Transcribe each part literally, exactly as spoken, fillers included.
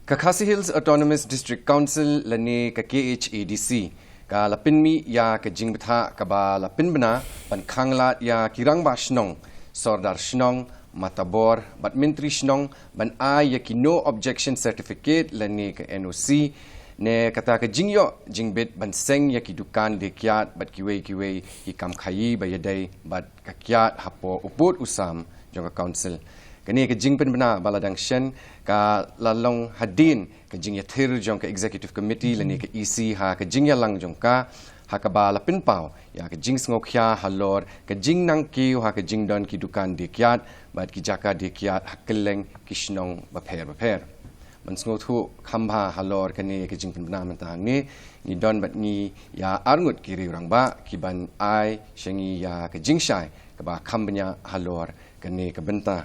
Ka Khasi Hills Autonomous District Council lane ka K H A D C ka la pynmih ïa ka jingbthah kaba la pynbna ban khanglad ïa ki rangbah shnong, sordar shnong, matabor bad myntri shnong ban ai ïa ki no objection certificate lane ka N O C, ne kata ka jingïoh jingbit ban seng ïa ki dukan die kiad bad kiwei kiwei ki kam khaïi ba ïadei bad ka kiad hapoh u pud u sam jong ka council. Kane ka jingpynbna ba la dang shen ka la long hadien ka jingïathir jong ka executive committee lane ka E C ha ka jingïalang jong ka, ha kaba la pynpaw ïa ka jingsngewkhia halor ka jingnangkiew ha ka jingdon ki dukan die kiad bad ki jaka die kiad ha kylleng ki shnong bapher bapher. Ban sngewthuh kham bha halor kane ka jingpynbna mynta hangne, ngi don bad ngi ïa arngut ki riew rangbah ki ban ai sha ngi ïa ka jingshai kaba kham bniah halor kane ka bynta.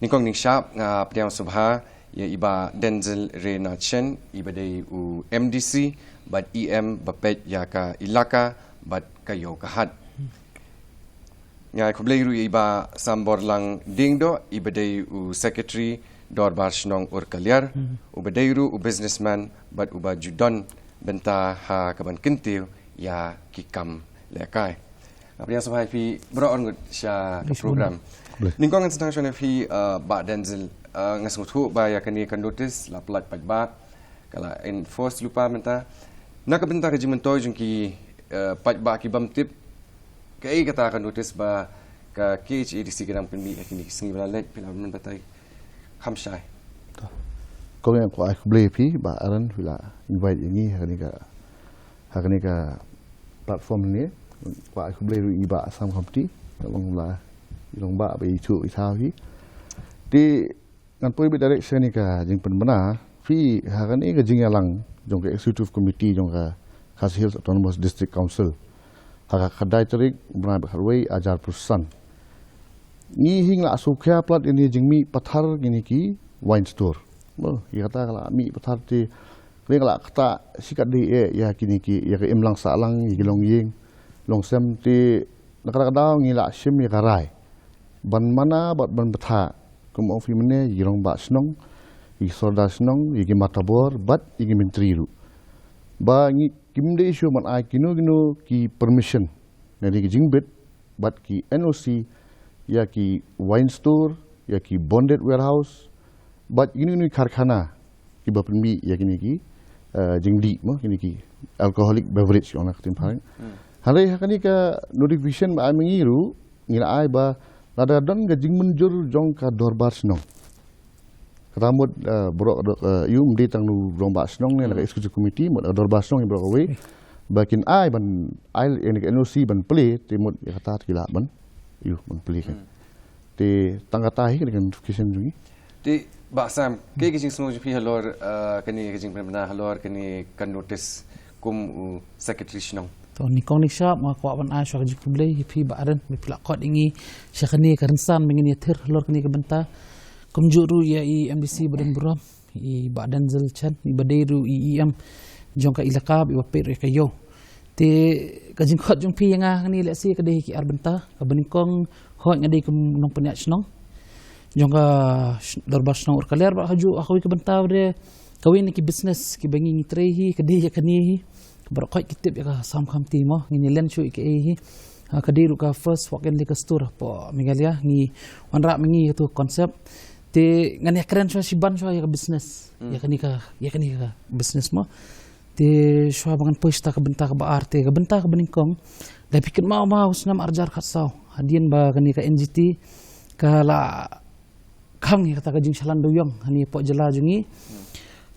Nyngkong nyngshap nga pdiang sngewbha ïa i Bah Denzil Renachen, iba dei u M D C bad E M bapeit ïa ka ilaka bad ka ïew ka hat. Nga ai khublei ruh ïa i Bah Samborlang Diengdoh, iba dei u secretary dorbar shnong Urkaliar, uba dei ruh u businessman bad uba ju don bynta ha kaban kyntiew ïa ki kam lehkai. Nga pdiang sngewbha ïa phi baroh arngut sha ka program. Nyngkong ngan sdang shwa na phi, uh, Bah Denzil, uh, nga sngewthuh ba ïa kane ka notice la pyllait paidbah, ka la enforce lypa mynta. Na ka bynta ka jingmyntoi jong ki, uh, paidbah ki bym tip, kaei kata ka notice ba ka K H A D C ka dang pynmih ha kine ki sngi ba la leit, phi lah ban batai kham shai? Kong, nga kwah ai khublei ïa phi Bah Aaron, phi la invite ïa ngi ha kane ka, ha kane ka platform ne. Kwah ai khublei ruh ïa i Bah Sam Khamti, ka long la i long ba ba i chu i thaw hi. Te ngan poi beit direct sha kane ka jingpynbna. Phi, ha kane ka jingïalang jong ka executive committee jong ka Khasi Hills Autonomous District Council ha ka khaddai tarik u bnai ba khatwei, arhajar arphew san, ngi hi ngi la sngewkhia palat ïa kine ki jingmih pathar kine ki wine store. Mo, ïa kata ka la mih pathar te kane ka la ktah shikatdei eh ïa kine ki, ïa ka imlang sahlang, ïa ki longïing longsem. Te na kata ka daw ngi la shim ïa ka rai ban mana bad ban bthah, kum ong phi mynne, ïa ki rangbah shnong, ïa ki sordar shnong, ïa ki matabor bad ïa ki myntri ruh, ba ngi, kim dei shuh ban ai kino kino ki permission, lane ki jingbit bad ki N O C ïa ki wine store, ïa ki bonded warehouse bad kino kino ki karkhana kiba pynmih ïa kine ki, eh, jingdih mo, kine ki alcoholic beverage ong na ka ktien phareng. Hynrei ha kane ka notification ba ai ma ngi ruh ngi la ai ba lada don ka jingmynjur jong ka dorbar shnong. Kata mut, eh, baroh, eh, ïa u, ym dei tang u rangbah shnong ne la ka executive committee, mut, eh, dorbar shnong ïa baroh kawei ba kin ai ban ai ïa ka N O C ban plie, te mut ïa kata te ki lah ban, ïa u, ban plie kan. Te tang kata hi ka notification jong ngi. Te Bah Sam, kaei ka jingsngew jong phi halor, eh, kane ka jingpynbna halor kane ka notice kum u secretary shnong? To, nyngkong nyngshap nga kwah ban ai shuwa ka jingkhublei ïa phi Bah Aaron ba phi la khot ïa ngi sha kane ka rynsan ba ngin ïathir halor kane ka bynta. Kumjuh ruh ïa i M D C ba don burom, i Bah Denzil Chen, iba dei ruh i E M jong ka ilaka, iba peit ruh ïa ka ïew. Te ka jingkhot jong phi ïa nga hangne lehse ka dei ki ar bynta. Kaba nyngkong, hooid nga dei kum u nongpynïaid shnong jong ka sh-, dorbar shnong Urkaliar, bad hajuh ha kawei ka bynta ba dei kawei na ki business kiba ngi ngi trei hi ka dei ïa kane hi. Baroh khoit ki tip ïa ka Sam Khamti mo, ngin ïa len shuh ïa kaei hi. Ha, ka dei ruh ka first walk-in liquor store hapoh Meghalaya, ngi wanrah ma ngi ïa katu ka concept. Te ngan ïa kren shuwa shiban shuwa ïa ka business. Ïa kane ka, ïa kane ka business mo. Te shuwa ba ngan poi sha ka bynta kaba ar, te ka bynta kaba nyngkong, lada phi kynmaw ma u snem arhajar khatsaw, hadien ba kane ka N G T ka la khang ïa kata ka jingshalan dewïong hangne hapoh jylla jong ngi,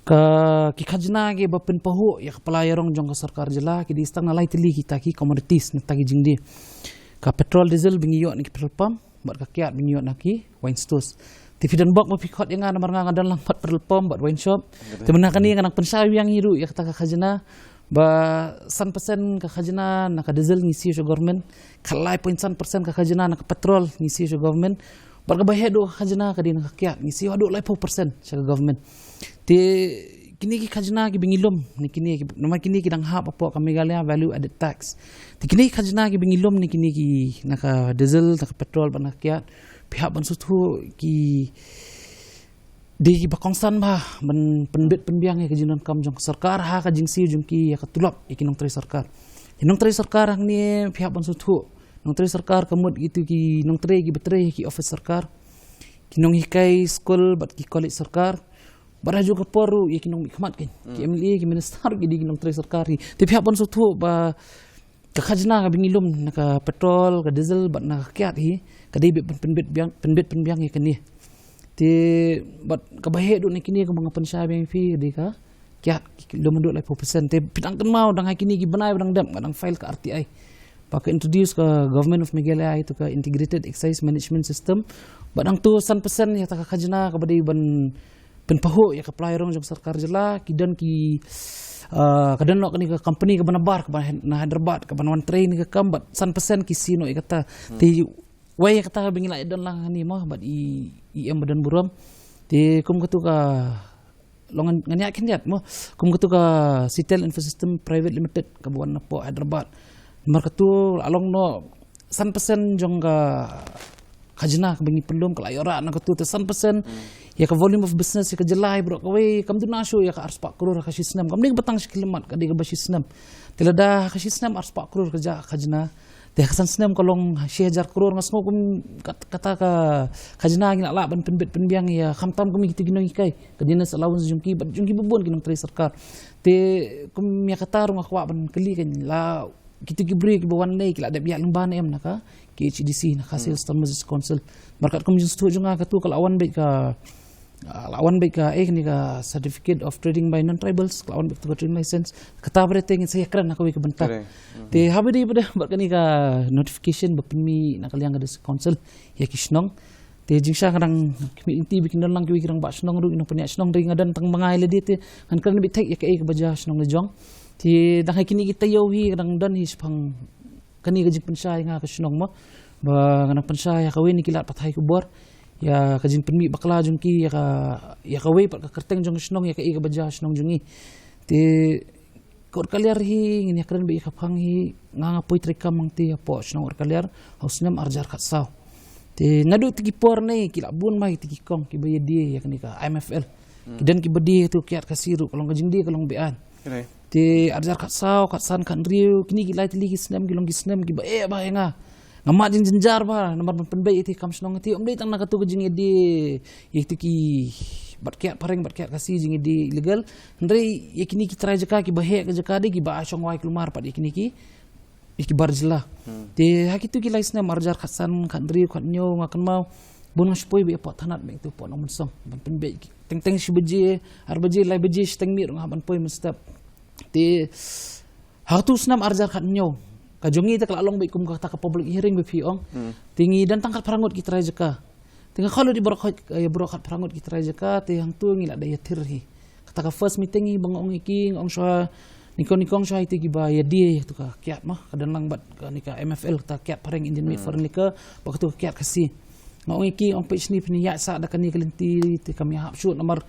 ka, ki khajna kiba pynpahuh ïa ka pla ïarong jong ka sorkar jylla ki dei tang na lai tylli kita ki commodities, na kita ki jingdie. Ka petrol, diesel ba ngi ïoh na ki petrol pump, bad ka kiad ba ngi ïoh na ki wine stores. Te phi don bok ba phi khot ïa nga namar nga nga don lang bad petrol pump bad wine shop. Te mynta kane nga nang pynshai biang ïa ruh ïa kata ka khajna, ba san percent ka khajna na ka diesel ngi siew sha government, khatlai point san percent ka khajna na ka petrol ngi siew sha government, bad kaba heh duh ka khajna ka dei na ka kiad, ngi siew haduh laiphew percent sha ka government. Te kine ki khajna kiba ngi lum ne kine ki, namar kine ki dang hap hapoh ka Meghalaya Value Added Tax. Te kine ki khajna kiba ngi lum ne kine ki, na ka diesel, na ka petrol bad na ka kiad, phi hap ban sngewthuh ki Dei ba kongsan ba ban pynbit pynbiang ïa ka jingdonkam jong ka sorkar ha ka jingsiew jong ki ïa ka tulop ïa ki nongtrei sorkar. Ki nongtrei sorkar hangne phi hap ban sngewthuh. Nongtrei sorkar ka mut ïa kitu ki nongtrei kiba trei ïa ki office sorkar, ki nonghikai skul bad ki college sorkar. Bad ha ju ka por ruh ïa ki nongmihkhmat kein, ki M L A, ki minister, ki dei ki nongtrei sorkar hi. Te phi hap ban sngewthuh ba ka khajna kaba ngi lum na ka petrol, ka diesel bad na ka kiad hi, ka dei beit ban pynbit biang, pynbit pynbiang ïa kane. Te bad kaba heh duh na kine kaba nga pynshai biang ïa phi ka dei ka kiad, ki lum haduh laiphew percent. Te phi dang kynmaw dang ha kine ki bnai ba dang dep nga dang file ka R T I ba ka introduce ka Government of Meghalaya ïa tu ka Integrated Excise Management System. Bad hangtu san percent ïa kata ka khajna kaba dei ban pynpahuh ïa ka pla ïa rong jong sorkar jylla, ki don ki, ah, ka don noh kane ka company kaba nabar kaba na Hyderabad kaba wan trei ïa kane ka kam, bad san percent ki siew noh ïa kata. Te wei ïa kata ba ngi la ïa don lang hangne mo bad i, i em ba don burom. Te kum katu ka long ngan, ngan ïa khyndiat mo. Kum katu ka Citel Infosystem Private Limited kaba wan napoh Hyderabad. Namar katu la long noh san percent jong ka khajna kaba ngi pynlum ka la ïoh rah na katu. Te san percent ïa ka volume of business ïa ka jylla hi baroh kawei kam duna shuh ïa ka arspah klur ha ka shi snem. Kam dei kaba tang shi khyllipmat, ka dei kaba shi snem. Te lada ha ka shi snem arspah klur ka jah khajna, te ha ka san snem ka long shi hajar klur. Nga sngew kum kat-, kata ka khajna ngi lah lah ban pynbit pynbiang ïa khamtam kum ïa kitu ki nonghikai, ka dinner allowance jong ki bad jong ki babun ki nongtrei sorkar. Te kum ïa kata ruh nga kwah ban kylli kein, la kitu ki briew kiba wan lei ki la dep ïaid lyngba ne em na ka K H A D C, na ka Khasi Hills Autonomous District Council. Namar katkum jingsngewthuh jong nga katu ka la wan beit ka, ah, la wan beit ka, eh, kane ka Certificate of Trading by Non-Tribals, ka la wan beit katu ka trading license. Kata pat te ngin sa ïakren ha kawei ka bynta. Te haba dei pat bad kane ka notification ba pynmih na ka liang ka District Council ïa ki shnong. Te jingshisha nga dang khmih lynti ba kin don lang kiwei ki rangbah shnong ruh, ki nongpynïaid shnong, hynrei nga don tang ma nga hi lade te ngan kren beit thik ïa kaei kaba jia ha shnong la jong. Te dang ha kine ki taïew hi ka dang don hi shaphang kane ka jingpynshai ïa nga ka shnong mo, ba nga dang pynshai ïa kawei na ki lad pathai khubor ïa ka jingpynmih bakla jong ki ïa ka, ïa kawei pat ka kyrteng jong ka shnong ïa kaei kaba jia ha shnong jong ngi. Te ka Urkaliar hi ngin ïakren beit ïa ka phang hi, nga nga poi treikam hangtei hapoh shnong Urkaliar ha u snem arhajar khatsaw. Te naduh kiti ki por ne ki la bun bha kiti ki kong kiba ïadie ïa kane ka I M F L. Ki don kiba die ïa tu ka kiad Khasi ruh, ka long ka jingdie ka long be-aiñ. Te arhajar khatsaw, khatsan, khathynriew, kine ki lai tylli ki snem ki long ki snem kiba eh bha ïa nga. Nga mad jingjynjar bha namar ban pynbeit ïa kiti ki kam shnong, te ym dei tang na katu ka jingïadie ïa kiti ki bad kiad phareng bad kiad Khasi, jingïadie illegal. Hynrei ïa kine ki trai jaka kiba heh ka jaka dei kiba ai shong wai kulmar pat ïa kine ki, ïa ki bar jylla. Te ha kitu ki lai snem arhajar khatsan, khathynriew, khathynñiew nga kynmaw bun nga shu poi beit hapoh thanat beit tu hapoh Nongmynsong ban pynbeit. Teng teng shi baje, ar baje, lai baje, shiteng miet ruh nga hap ban poi mynstep. Te ha katu snem arhajar khathynñiew ka jong ngi te ka la long beit kum kata ka public hearing ba phi ong. Te ngi don tang khatphra ngut ki trai jaka. Te nga khot lut ïa baroh, ïa baroh khatphra ngut ki trai jaka, te hangtu ngi la dei ïathir hi. Kata ka first meeting hi ba nga ong ïa ki, nga ong shuwa, nyngkong nyngkong shuwa ïa kiti kiba ïadie ïa katu ka kiad mo, ka don lang bad kane ka M F L, kata ka kiad phareng, Indian Made Foreign Liquor, bad katu ka kiad Khasi. Nga ong ïa ki, ong peit shane phin ïaid sah da kane ka lynti, te kam ïahap shuh namar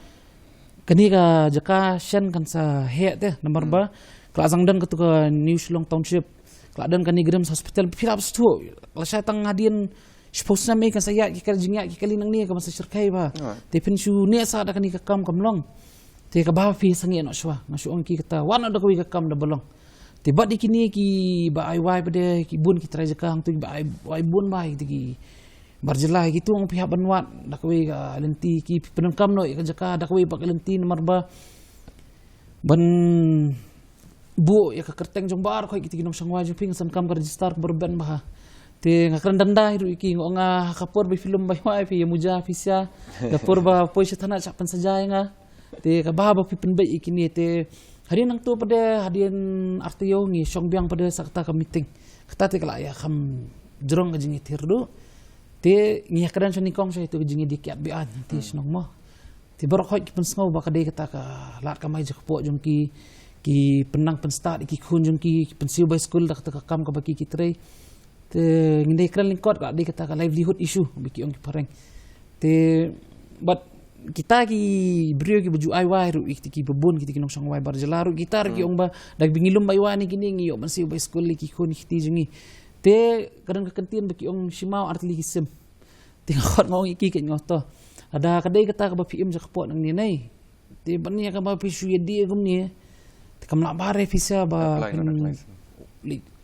kane ka jaka shen kan sa heh te, namar ba ka la sdang don katu ka New Shillong Township, ka la don kane ka RIMS Hospital, phi la sngewthuh, lashai tang hadien shiphew snem kan sa ïaid ki kali, jingïaid ki kali nangne ka ban sa shyrkhei bha. Te phin shu neh sah da kane ka kam kam long. Te kaba phi sangeh noh shuwa, nga shu ong ïa ki kata, wan noh da kawei ka kam da ba long. Te bad ïa kine kiba ai wai pat de, ki bun ki trai jaka hangtu kiba ai wai bun bha ïa kiti ki bar jylla, ïa kitu ong phi hap ban wad da kawei ka lynti, ki phi pyndonkam noh ïa ka jaka da kawei pat ka lynti namar ba ban buh ïa ka kyrteng jong baroh kawei kiti ki nongshong wai jong phi, nga sngewkam ka register kaba rben bha. Te nga kren danda hi ruh ïa ki, nga ong nga ha ka por ba phi lum bai wai phi ïa muja phi sia, ka por ba poi sha thanat sha pynsaja ïa nga. Te kaba bha ba phi pynbeit ïa kine, te hadien nangtu pat de, hadien ar taïew ngi shong biang pat de sa kata ka meeting. Kata te ka la ïa kham jrong ka jingïathir ruh. Te ngi ïa kren sha nyngkong sha ïa tu ka jingïadie kiad be-aiñ te shnong mo. Te baroh kawei ki pynsngew ba ka dei kata ka lad kamai jakpoh jong ki, ki pynnang pynstad ïa ki khun jong ki, ki pynsiew bai skul da kata ka kam kaba ki ki trei. Te ngin dei kren lyngkot ka dei kata ka livelihood issue ba ki ong ki phareng. Te bad kita ki briew kiba ju ai wai ruh, kiti kiba bun, kiti ki nongshong wai bar jylla ruh, kita ruh ki ong ba da ba ngi lum bai wai ne kine ngi ïoh ban siew bai skul ïa ki khun kiti jong ngi. Te ka don ka kyntien ba ki ong shi maw ar tylli ki sim. Te nga khot nga ong ïa ki, kit nga ong to, lada ka dei kata kaba phi im ja ka pok nangne, te ban ïa kaba phi shu ïa die kumne, te kam lah ba re pisa ba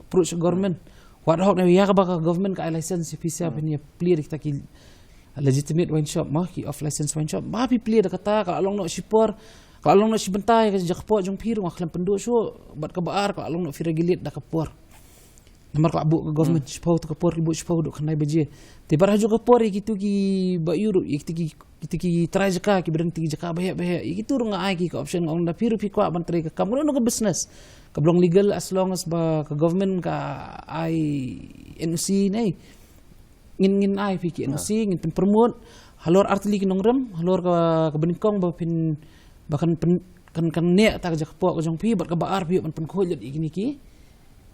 approach government. Wat hok ne ïa kaba ka government ka ai license pisa phin ïa plie da kita ki legitimate wine shop, ma ki off license wine shop. Ba phi plie da kata, ka la long noh shipor, ka la long noh shi bynta ïa ka ja ka pok jong phi ruh nga khlem pynduh shuh. Bad kaba ar, ka la long noh phi regulate da ka por. Namar ka la buh ka government shiphew tu ka por, ki buh shiphew haduh khyndai baje. Te bad ha ju ka por ïa kitu ki ba ïoh ruh, ïa kitu ki, kitu ki trai jaka, ki ba don kitu ki jaka ba heh ba heh, ïa kitu ruh nga ai ki ka option, nga ong da phi ruh phi kwah ban trei ka kam kano kano ka business kaba long legal, as long as ba ka government ka ai N O C ne. Ngin, ngin ai phi ki N O C, ngin pynpromote halor artylli ki nongrim, halor ka, kaba nyngkong ba phin, ba kan pyn, kan, kan neh ta ka ja ka pok ka jong phi, bad kaba ar phi ïoh ban pynkhuid lut ïa kine ki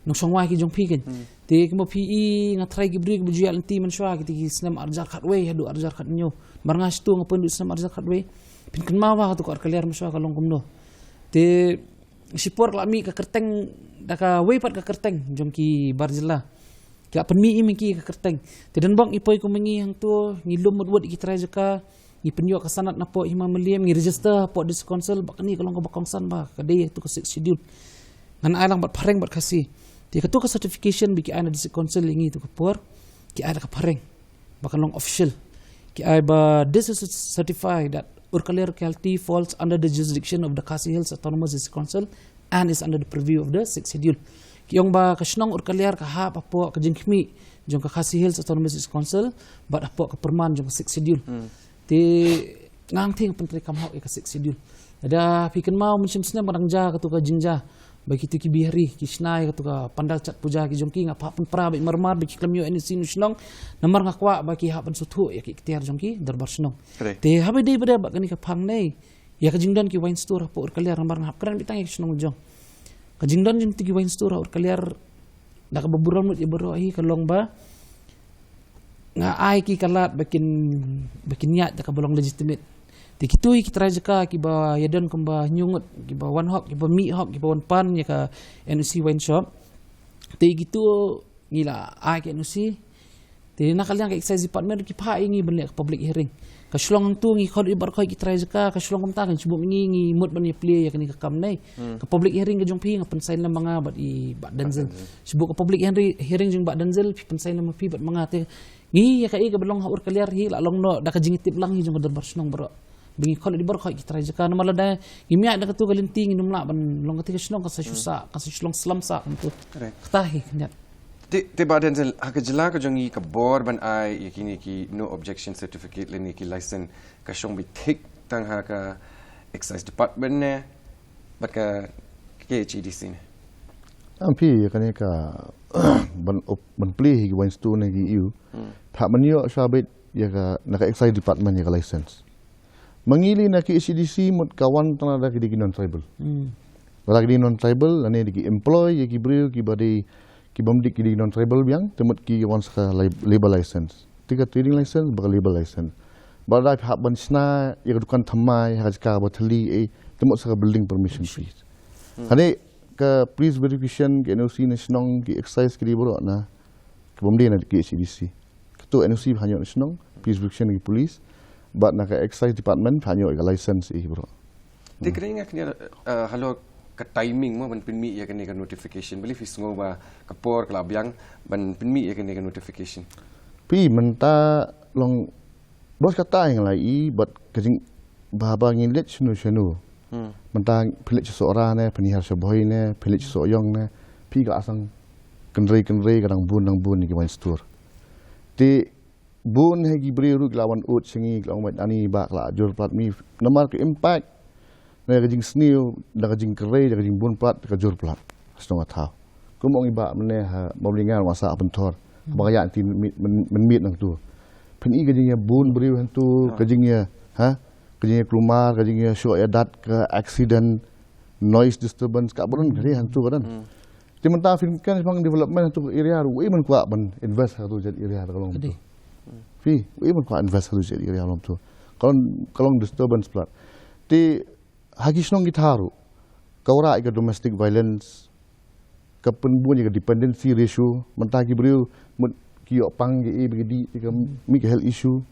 nongshong wai ki jong phi kan. Te kumba phi i, nga tharai ki briew kiba ju ïaid lynti mynshuwa, kita ki snem ar hajar khatwei haduh ar hajar khathynñiew. Namar nga shu nga pynduh snem ar hajar khatwei. Phin kynmaw ba katu ka Urkaliar mynshuwa ka long kumno. Te shipor ka la mih ka kyrteng, da kawei pat ka kyrteng jong ki bar jylla. Ki la pynmih im ïa ki ka kyrteng. Te don bok ngi poi kum ngi hangto, ngi lum mutwut ïa ki trai jaka, ngi pynïoh ka sanad napoh Hima Mylliem, ngi register hapoh District Council ba kane ka long kaba kongsan ba ka dei tu ka Sixth Schedule. Ngan ai lang bad phareng bad Khasi. Te katu ka certification ba ki ai na District Council ïa ngi tu ka por, ki ai da ka phareng ba kan long official. Ki ai ba, "This is to certify that Urkaliar locality falls under the jurisdiction of the Khasi Hills Autonomous District Council and is under the purview of the Sixth Schedule." Ki ong ba ka shnong Urkaliar ka hap hapoh ka jingkhmih jong ka Khasi Hills Autonomous District Council bad hapoh ka pyrman jong ka Sixth Schedule. Te nga ong te ngan pyntreikam hok ïa ka Sixth Schedule. Lada phi kynmaw, mynshem snem ka dang jia katu ka jingjia ba kitu ki Bihari ki shna ïa katu ka pandal chat puja ki jong ki, nga phah pynpra beit marmar ba ki khlem ïoh N O C na shnong. Namar nga kwah ba ki hap ban sngewthuh ïa ki ikhtiar jong ki dorbar shnong. Te haba dei ba dei ba kane ka phang ne ïa ka jingdon ki wine store hapoh Urkaliar, namar nga hap kren beit tang ïa ka shnong jong. Ka jingdon jong kitu ki wine store ha Urkaliar, da kaba burom lut ïa baroh hi, ka long ba nga ai ki ka lad ba kin, ba kin ïaid da kaba long legitimate. Te kitu hi ki trai jaka kiba ïadon kumba hynñiew ngut, kiba wan hok, kiba mih hok, kiba wan pan ïa ka N O C wine shop. Te kitu ngi la ai ka N O C. Te na ka liang ka Excise Department ki phah ïa ngi ban leh ka public hearing. Ka shlong hangtu ngi khot ïa baroh ki trai jaka, ka shlong kumta kan shu buh ngi, ngi mut ban ïa plie ïa kane ka kam ne. Ka public hearing ka jong phi nga pynsain lem ma nga bad i Bah Denzel. Shu buh ka public hearing, hearing jong Bah Denzel, phi pynsain lem ma phi bad ma nga te. Ngi ïa kaei kaba long ha Urkaliar hi la long noh da ka jingtip lang hi jong ka dorbar shnong baroh. Ba ngi khot ïa baroh ki trai jaka, namar lada ngim ïaid da katu ka lynti ngin ym lah ban long kata ka shnong ka sa shu sah, ka sa shu long slum sah kumtu. Kata hi khyndiat. Te, te Bah Denzel, ha ka jylla ka jong ngi ka bor ban ai ïa kine ki no objection certificate lane ki license ka shong beit thik tang ha ka Excise Department ne bad ka K H A D C ne? Am phi, ïa kane ka ban op, ban plie hi ki wine store ne ki ïoh. Phah ban ïoh sha beit ïa ka, na ka Excise Department ïa ka license. Ma ngi lei na K H A D C mut ka wan tang lada ki dei ki non-tribal. Lada ki dei non-tribal, lane dei ki employ ïa ki briew kiba dei, ki bym dei ki dei non-tribal biang, te mut ki wan sa ka li-, labour license. Te ka trading license bad ka labour license. Bad lada phi hap ban shna ïa ka dukan thymmai ha ka jaka ba thylli, eh, te mut sa ka building permission fee. Hangne ka police verification, ka N O C na shnong, ki excise ki dei baroh na, ki bym dei na K H A D C. Katu N O C phi hap ïoh na shnong, police verification ki police, bad na ka Excise Department phi hap ïoh ka license ïa ki baroh. Te kane nga kane, eh, halor ka timing mo ban pynmih ïa kane ka notification, balei phi sngew ba ka por ka la biang ban pynmih ïa kane ka notification? Phi, mynta long bos kata ïa nga la i bad ka jing ba, ba ngin leit shano shano. Mynta phi leit sha Sohra ne, phi hiar sha Bhoi ne, phi leit sha Sohiong ne, phi ka asang kynrei kynrei ka dang bun dang bun ïa ki wine store. Te bun hi ki briew ruh ki la wan ud sha ngi, ki la ong ba ani ba ka la jur palat mi. Namar ka impact na ka jingsniew, na ka jingkyrei, na ka jingbun palat, ka jur palat. Shnong ka thaw. Kum ong i Bah mynne ha Mawlyngngai, nga sah ha Pynthor. Ba ka ïa ti mynmiet nangtu. Phin i ka jingïabun briew hangtu, ka jingïa, ha? Ka jingïakulmar, ka jingïashoh ïadat, ka accident, noise disturbance, ka ba don ka dei hangtu ka don. Te mynta phin kren shaphang development hangtu ka area ruh, uei man kwah ban invest hangtu jait area ka long tu. Phi, uei man kwah invest hangtu jait area ka long tu. Ka long, ka long disturbance palat. Te ha ki shnong ki thaw ruh, ka wanrah ïa ka domestic violence, ka pynbun ïa ka dependency ratio, mynta ki briew, mut ki ïoh pang ki e ba ki dih, te ka mih ka health issue.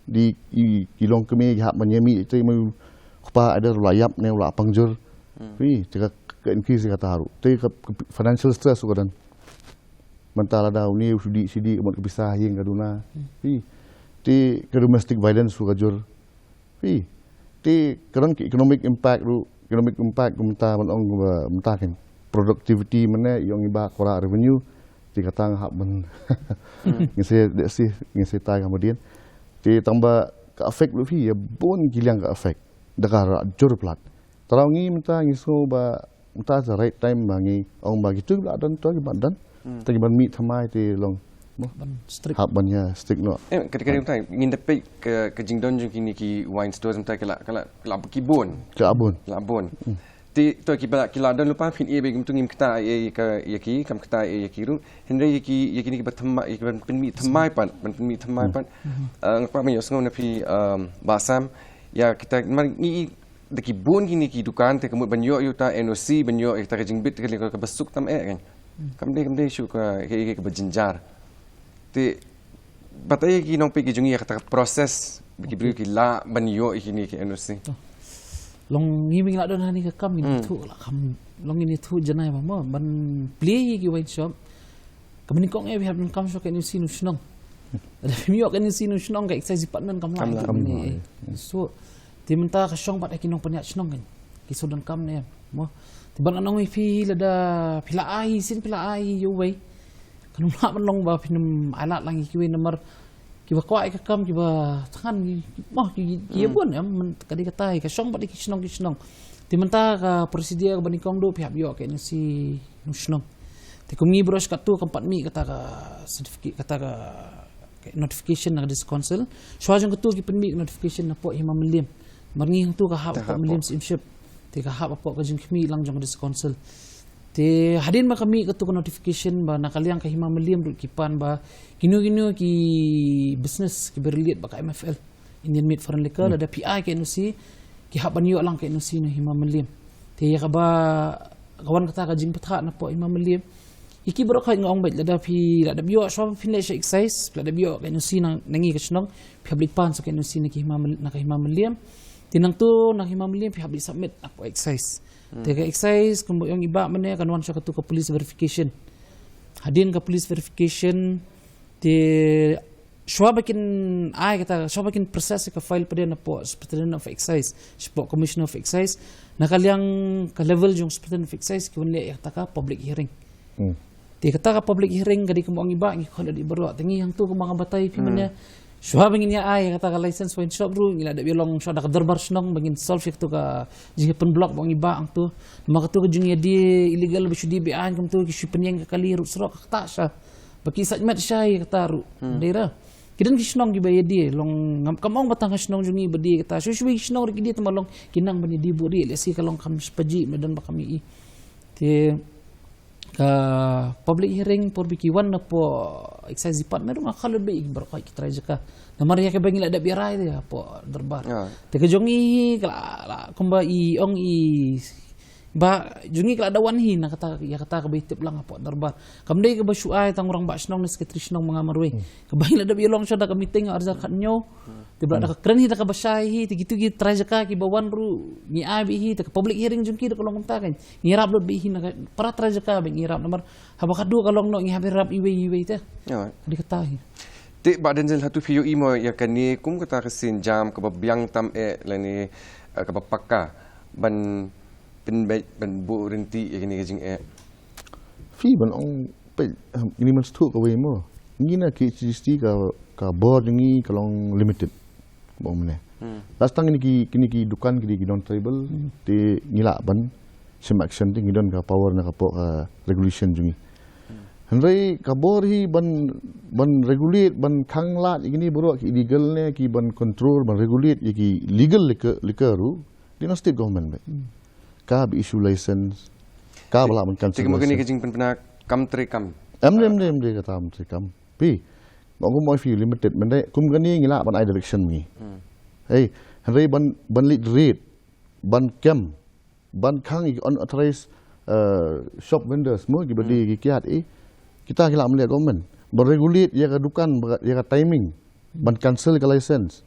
Dei i, ki longkmie ki hap ban ïa mih, te ma u kpa, either u la ïap ne u la pang jur. Phi, te ka, ka increase kata ruh. Te ka, ka financial stress ruh ka don. Mynta lada une u shu dih shi dih, ka mut ka pisa ha ïing ka duna. Phi, te ka domestic violence ruh ka jur. Phi, te ka don ki economic impact ruh, economic impact kumta ban ong ba mynta kan productivity mynne, i ong i ba kwah revenue, te kata nga hap ban ngin sa dei shi, ngin sa tai ka mudien. Te tang ba ka affect ruh phi, ïa bun ki liang ka affect. Da ka rah jur palat. Tang ngi mynta ngi sngew ba mynta is the right time ba ngi ong ba kitu ki ba la don to ki ba don. Te ki ban mih thymmai te long. Mo? Ban strict. Hap ban ïa strict noh. Eh, kata kata mynta ngin da peit ka, ka jingdon jong kine ki wine stores mynta ki la, ki la, ki la ki bun. Ki la bun. Ki la bun. Te to ki ba la, ki la don lypa, phin ïa ba kumtu ngim kata ïa ka, ïa ki, kam kata ïa ki ruh. Hynrei ïa ki, ïa kine ki ba thymmai, ïa ki ban pynmih thymmai pat, ban pynmih thymmai pat. Ah, nga kwah ban ïohsngew na phi, um, Bah Sam, ïa kita, mar ngi da ki bun kine ki dukan te ka mut ban ïoh ïa uta N O C, ban ïoh ïa kita ka jingbit, ka leh ka ba suk tam eh kan. Kam dei, kam dei shuh ka, ka, ka, ka ba jynjar. Te batai ki nongpeit ki jong ngi ïa kata ka process ba ki briew ki lah ban ïoh ïa kine ki N O C. Long ngi, ngi lah don hani ka kam, ngi ithuh lah kam, long ngi ithuh janai ba mo ban plie ïa ki wine shop. Ka mynnyngkong eh phi hap donkam shuh ka N O C na u shnong. Lada phim ïoh ka N O C na u shnong, ka excise department kam lah. Kam lah. Kam lah, eh. So te mynta ka shong bad ki nongpynïaid shnong kan, ki shu donkam ne em, mo. Te ban ong ïa phi, lada phi la ai shisien, phi la ai ïa uwei, kan ym lah ban long ba phin ym ai lad lang ïa kiwei namar ki ba kwah ïa ka kam, ki ba thngan, ki, mo, ki, ki ïa bun em, ka dei kata hi, ka shong bad ki shnong ki shnong. Te mynta ka procedure kaba nyngkong duh phi hap ïoh ka N O C na u shnong. Te kum ngi baroh shi katto kam pat mih kata ka certificate, kata ka, ka notification na ka District Council. Shuwa jong katto ki pynmih notification napoh Hima Mylliem. Namar ngi hangto ka hap hapoh Mylliem Syiemship. Te ka hap hapoh ka jingkhmih lang jong ka District Council. Te hadien ba ka mih katto ka notification ba na ka liang ka Hima Mylliem ruh ki pan ba kino kino ki business ki ba relate bad ka M F L, Indian Made Foreign Liquor, lada phi ai ka N O C, ki hap ban ïoh lang ka N O C na Hima Mylliem. Te ïa kaba ka wan kata ka jingbatai napoh Hima Mylliem, ïa ki baroh khoit nga ong beit, lada phi la dep ïoh, shuwa ba phin leit sha excise, phi la dep ïoh ka N O C na, na ngi ka shnong, phi hap leit pan sha ka N O C na ka Hima Myl-, na ka Hima Mylliem. Te nangto na Hima Mylliem phi hap leit submit napoh excise. Te ka excise kumba ong i Bah mynne, kan wan sha katto ka police verification. Hadien ka police verification, te shuwa ba kin ai kata, shuwa ba kin process ka file pat napoh Superintendent of Excise, shapoh Commissioner of Excise, na ka liang ka level jong Superintendent of Excise ki wan leh ïa kata ka public hearing. Te kata ka public hearing ka dei kumba ong i Bah, ngi khot lade baroh, te ngi hangto kumba nga batai phi mynne, shuwa ba ngin ïa ai kata ka license wine shop ruh ngi la dep ïa long shuwa da ka dorbar shnong ba ngin solve ïa kato ka jingïapynblock ba ong i Bah hangto. Namar kato ka jingïadie illegal ba shu die be-aiñ kumto, ki shu pynïeng ka kali ruh surok, kata sha ba ki sait met shai kata ruh. Dei ra ki don ki shnong ki ba ïadie, long ngam, kam ong ba tang ha shnong jong ngi ba die kata, shuh shuh ki shnong ruh ki die, te ma long ki nang ban ïadie buhrieh, lehse ka long kam shipajih, ma don ba kam ïohi. Te ka public hearing por ba ki wan napoh excise department ruh nga khalut beit ïa ki baroh ki trai jaka. Namar ïa kaba ngi la dep ïa rai te hapoh dorbar. Te ka jong ngi ka la, la kumba i ong i Bah, jong ngi ka la da wan hi na kata, ïa kata kaba i tip lang hapoh dorbar. Kam dei kaba shu ai tang u rangbah shnong ne secretary shnong ba nga marwei. Kaba ngi la dep ïa long shuwa da ka meeting arhajar khathynñiew. Te ba la da ka kren hi da kaba shai hi, te kito ki trai jaka kiba wan ruh ngi ai beit hi, te ka public hearing jong ki da ka long kumta kan. Ngi ïarap lut beit hi na ka para trai jaka beit ngi ïarap namar haba khadduh ka long noh ngi hap ïarap iwei iwei te. Ka dei kata hi. Te Bah Denzil, hato phi ïohi mo ïa kane kum kata ka sienjam kaba biang tam eh lane, eh, kaba paka ban pynbeit ban buh rynti ïa kane ka jingeh? Phi, ban ong peit, em, ngi mynshuwa kawei mo. Ngi na K H A D C ka, ka bor jong ngi ka long limited. Ba ong mynne. Last time kine ki, kine ki dukan ki dei ki non-tribal, te ngi lah ban shim action, te ngi don ka power na ka poh ka regulation jong ngi. Hynrei ka bor hi ban, ban regulate, ban khanglad ïa kine baroh ki illegal ne ki ban control, ban regulate ïa ki legal liquor, liquor ruh, dei na state government beit. Ka ba issue license, ka ba lah ban cancel license. Te ka mut kane ka jingpynbna kam trei kam. Em dei, em dei, em dei kata kam trei kam. Phi, ba kum oi phi limited, mynta kum kane ngi lah ban ai direction ngi. Hei, hynrei ban, ban leit raid, ban kem, ban khang ïa ki unauthorized, eh, shop vendors mo, ki ba die ki kiad eh. Kita ki lah ban leh government. Ba regulate ïa ka dukan, ba ïa ka timing. Ban cancel ka license.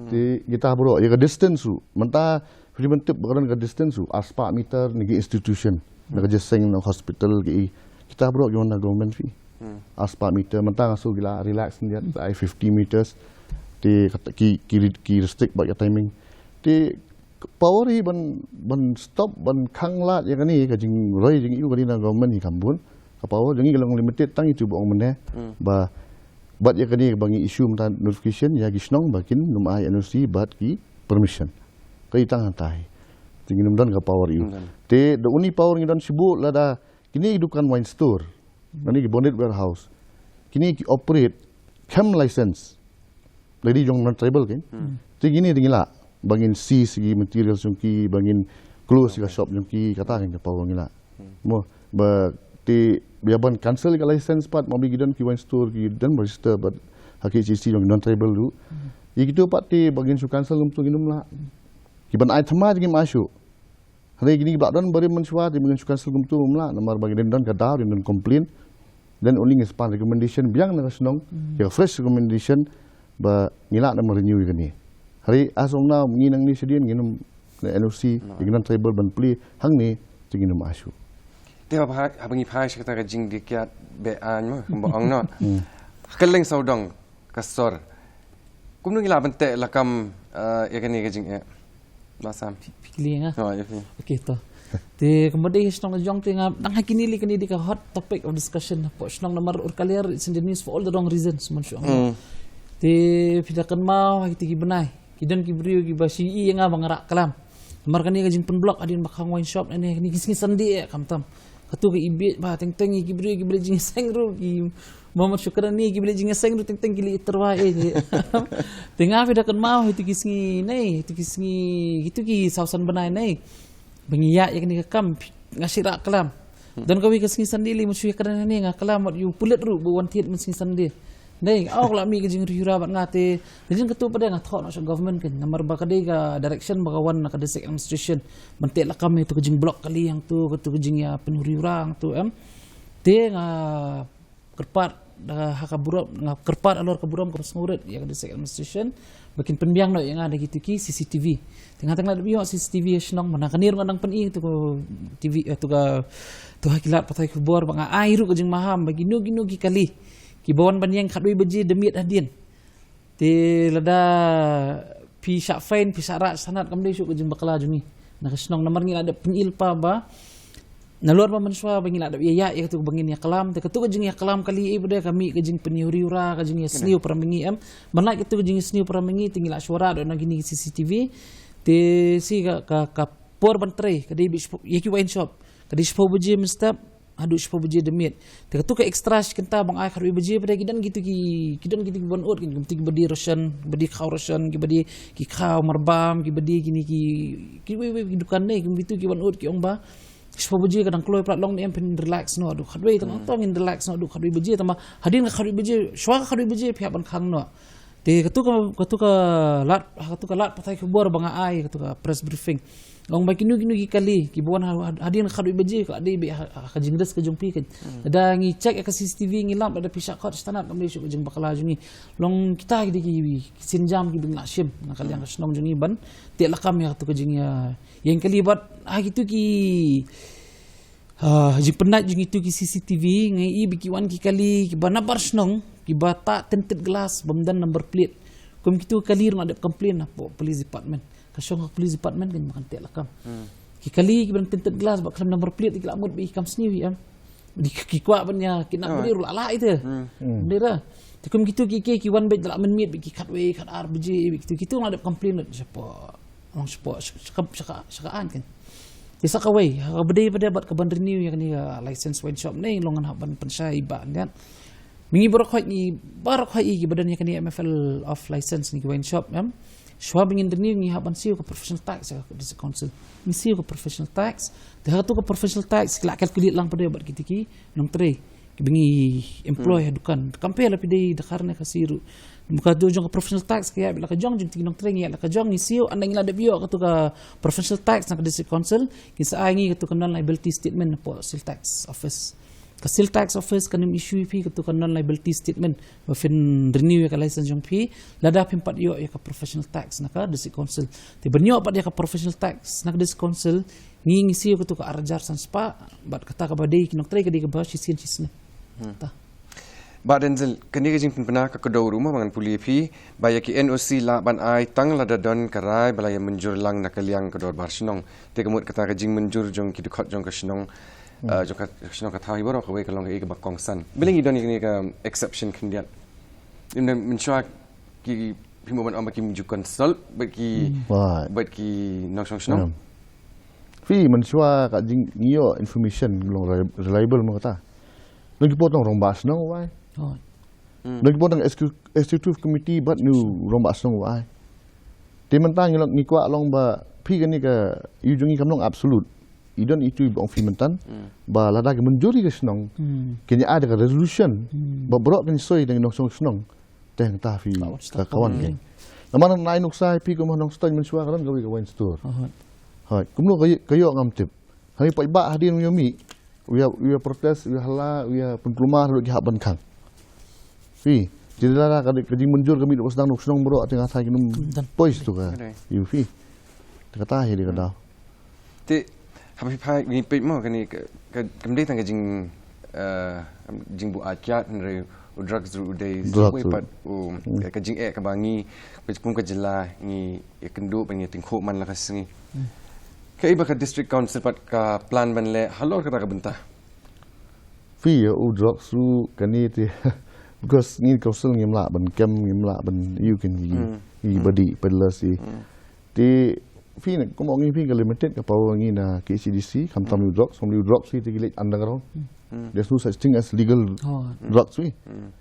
Te kita bro, ïa ka distance ruh. Mynta phi dei ban tip ba ka don ka distance ruh. Arspah meter na ki institution. Na ka jingïaseng na hospital ki. Kita bro, ki wan na government fee. Arspah meter, mynta nga sngew ki la relax khyndiat, ai fifty meters. Te kata ki, ki, ki restrict bad ka timing. Te power hi ban, ban stop, ban khang lad ïa kane, ka jingroi jingïohi kane na government hi kham bun. Ka power jong ngi ka long limited, tang itu ba ong mynne. Ba, bad ïa kane ba ngi issue mynta notification ïa ki shnong ba kin nym ai N O C bad ki permission. Ka i tang hangta hi. Te ngin nym don ka power ïa u. Te the only power ngi don shibun lada kine ki dukan wine store. Kine ki bonded warehouse. Kine ki operate khlem license. Lada jong non tribal kan. Te kine te ngi lah ba ngin seize ki material jong ki, ba ngin close ka shop jong ki, kata kan ka power ngi lah. Mo, ba te, ïa ban cancel ka license pat, mo, ba ki don ki wine store, ki don register bad ha K H A D C jong ki non tribal ruh. Ïa kito pat te ba ngin shu cancel kumto ngin nym lah. Ki ban ai thymmai te ngim ai shuh. Hynrei kine kiba don barim mynshuwa te ba ngin shu cancel kumto ngim lah, namar ba ngin don ka daw, ngin don complain. Then only ngin sa pan recommendation biang na ka shnong, ïa fresh recommendation ba ngi lah namar renew ïa kane. Hynrei as of now ngi nangne shadien ngin nym, na N O C, ngin nym tribal ban plie hangne, te ngin nym ai shuh. Te haba, haba ngi phai sha kata ka jingdih kiad be aiñ mo, kumba ong noh. Ha kylleng sawdong ka sor. Kumno ngi lah ban teh lakam, eh, ïa kane ka jingeh? Ba Sam. Phi kylli nga? Oh, ïa phi. Okay, to. Te kumba dei shnong jong te nga dang ha kine lei, kane dei ka hot topic of discussion hapoh shnong namar ur kaliar it's in the news for all the wrong reasons, mon shu ong. Te phi da kynmaw ha kito ki bnai ki don ki briew kiba shu ïohi ïa nga ba nga rah klam. Namar kane ka jingpynblock hadien ba khang wine shop ne, kane ki sngi Sunday eh, khamtam. Katu ka ibiej ba teng teng ki briew kiba leit jingïaseng ruh, ki Mohammed Shukran ne kiba leit jingïaseng ruh teng teng ki leit tyrwa eh. Te nga phi da kynmaw ha kito ki sngi ne, ha kito ki sngi, kito ki saw san bnai ne, ba ngi ïaid ïa kane ka kam, nga shu rah klam. Don kawei ka sngi Sunday lei, mynshu ïa kane ne nga klam wat ïa u pulit ruh ba wan thied mynsngi Sunday. Dei, aw, ka la mih ka jingriewra bad nga te. Te jingkatu pat de nga thoh noh sha government kan. Namar ba ka dei ka direction ba ka wan na ka district administration ban teh lakam ïa katu ka jingblock kali hangtu, katu ka jingïapynriewra hangtu em. Te nga kyrpad da ha ka burom, nga kyrpad halor ka burom kaba sngewrit ïa ka district administration ba kin pynbiang noh ïa nga da kitu ki C C T V. Te nga tang la dep ïoh C C T V ha shnong, mynta kane ruh nga dang pyni tu ka T V, eh, tu ka, tu ha ki lad pathai khubor ba nga ai ruh ka jingmaham ba kino kino ki kali kiba wan ban ïeng khatwei baje da miet hadien. Te lada phi shah fine, phi shah rah sanad, kam dei shuh ka jingbakla jong ngi na ka shnong, namar ngi la dep pynïoh lypa ba nalor ba mynshuwa ba ngi la dep ïa ïa ïa katu ba ngin ïa klam, te katu ka jingïaklam kali ei ba dei ka mih ka jingpynriewra, ka jingïasniew para ma ngi em. Ban lait katu ka jingïasniew para ma ngi te ngi la shuwa rah da na kine ki C C T V. Te shi ka, ka, ka por ban trei ka dei bad shiphew, ïa ki wine shop ka dei shiphew baje mynstep haduh shiphew baje da miet. Te katu ka extra shi kynta ba nga ai khatwei baje pat de ki don kitu ki, ki don kitu ki wan ud, kitu kiba die ration, kiba die khaw ration, kiba die ki khaw marbam, kiba die kine ki, kiwei wei ki dukan ne, kitu ki wan ud ki ong ba shiphew baje ka dang kloi palat, long ne em phin relax noh haduh khatwei, tang tang ngin relax noh haduh khatwei baje, tang ba hadien ka khatwei baje, shuwa ka khatwei baje phi hap ban khang noh. Te katu ka, katu ka lad, katu ka lad pathai khubor ba nga ai katu ka press briefing. Ong ba kino kino ki kali kiba wan ha, ha, hadien khatwei baje ka dei bad ha, ha ka jingrisk ka jong phi kan. Da ngi check ïa ka C C T V ngi lap da phi shah khot shi tanat kam dei shuh ka jingbakla jong ngi. Long kita ki dei ki, ki sienjam kiba ngi la shim na ka liang ka shnong jong ngi ban teh lakam ïa katu ka jingïa, ïeng kali bad ha kitu ki, ah, jingpynnait jong kitu ki C C T V, nga i ba ki wan ki kali kiba nabar shnong kiba tah tinted glass bym don number plate. Kum kitu ki kali ruh nga dep complain hapoh police department. Ka shong ka police department kan ba kan teh lakam. Ki kali kiba don tinted glass ba khlem number plate ki la mut ba ki kam sniew hi em. Ki kwah ban ïa kidnap bad ruh la lah ite. Bad ruh te kum kitu ki, ki, ki wan bad la mynmiet bad ki khatwei khatar baje bad kitu, kitu nga dep complain lut shapoh, long shapoh, sha, sha, sha, sha ka aiñ kan. Te sa kawei, ha kaba dei pat de bad kaban renew ïa kane ka license wine shop ne, long ngan hap ban pynshai ba ngan. Ma ngi baroh khoit ngi, baroh khoit kiba don ïa kane M F L of license ne ki wine shop em. Shuwa ba ngin renew ngi hap ban siew ka professional tax ïa ka district council. Ngi siew ka professional tax. Te ha katu ka professional tax ki la calculate lang pat de bad kiti ki nongtrei kiba ngi employ ha dukan. Kam pher la phi dei Dkhar ne Khasi ruh. Ka dei jong ka professional tax ka ïa bad la ka jong jong kiti ki nongtrei ngi ïa la ka jong, ngi siew, ynda ngi la dep ïoh katu ka professional tax na ka district council, kin sa ai ngi katu ka non liability statement hapoh sales tax office. Ka sales tax office kan ym issue ïa phi katu ka non liability statement ba phin renew ïa ka license jong phi, lada phim pat ïoh ïa ka professional tax na ka district council. Te ban ïoh pat ïa ka professional tax na ka district council, ngi ngi siew katu ka ar hajar san spah, bad kata kaba dei ki nongtrei ka dei kaba shisien shisien. Hmm. Ta. Bah Denzil, kane ka jingpynbna ka kdew ruh mo ba ngan pule ïa phi, ba ïa ki N O C lah ban ai tang lada don ka rai ba la ïa mynjur lang na ka liang ka dorbar shnong. Te ka mut kata ka jingmynjur jong ki dkhot jong ka shnong, hmm, eh, jong ka shnong ka thaw hi baroh kawei ka long kaei kaba kongsan. Balei ngi don ïa kane ka exception khyndiat? Ynda mynshuwa ki, phi mo ban ong ba kim ju consult bad ki, hmm, right, bad ki nongshong shnong. Hmm. Phi, mynshuwa ka jing ngi ïoh information long re-, reliable mo kata. Don ki por tang rangbah shnong u ai. Oh. Hmm. Don ki por tang execu-, executive committee bad u rangbah shnong u ai. Te mynta ngi long, ngi kwah long ba phi kane ka, ïa jong ngi kam long absolute. I don itu i ba ong phi mynta, hmm, ba lada ka mynjur ïa ka shnong, hmm, kin ïa ai da ka resolution, hmm, ba baroh kin soi da ki nongshong shnong. Te hangta phi ka wan kein. Namar nai nuksa phi kum ha Nongstoiñ mynshuwa ka don kawei ka wine store. Aha. Hooid. Kumno ka ïoh, ka ïoh ngam tip. Hangne paidbah hadien u ïa mih, u ïa, u ïa protest, u ïa halla, u ïa pynkulmar haduh ki hap ban khang. Phi, te lada ka, ka jingmynjur ka mih na ka sdang na ka shnong baroh, te nga tharai kin ym poi sha tu ka. Ïa phi. Te kata hi dei ka daw. Te haba phi phai ngi peit mo kane ka, ka, kam dei tang ka jing, eh, jingbuaid kiad, hynrei u drugs ruh u dei sa kawei pat u, hmm, ka jingeh kaba ngi kum ka jylla ngi ïakynduh bad ngi tyngkhuh man la ka sngi. Hmm. Kaei ba ka district council pat ka plan ban leh halor kata ka bynta? Phi, ïa u drugs ruh kane te, because ngi council ngim lah ban kem, ngim lah ban ïa kine ki, hmm, ki, hmm, badi peddlers hi. Hmm. Te phi ne, kum ong ngi phi ka limited ka power ngi na K H A D C, khamtam, hmm, u drugs, kum u drugs hi te ki leit underground. Hmm. There's no such thing as legal, oh, drugs phi. Hmm.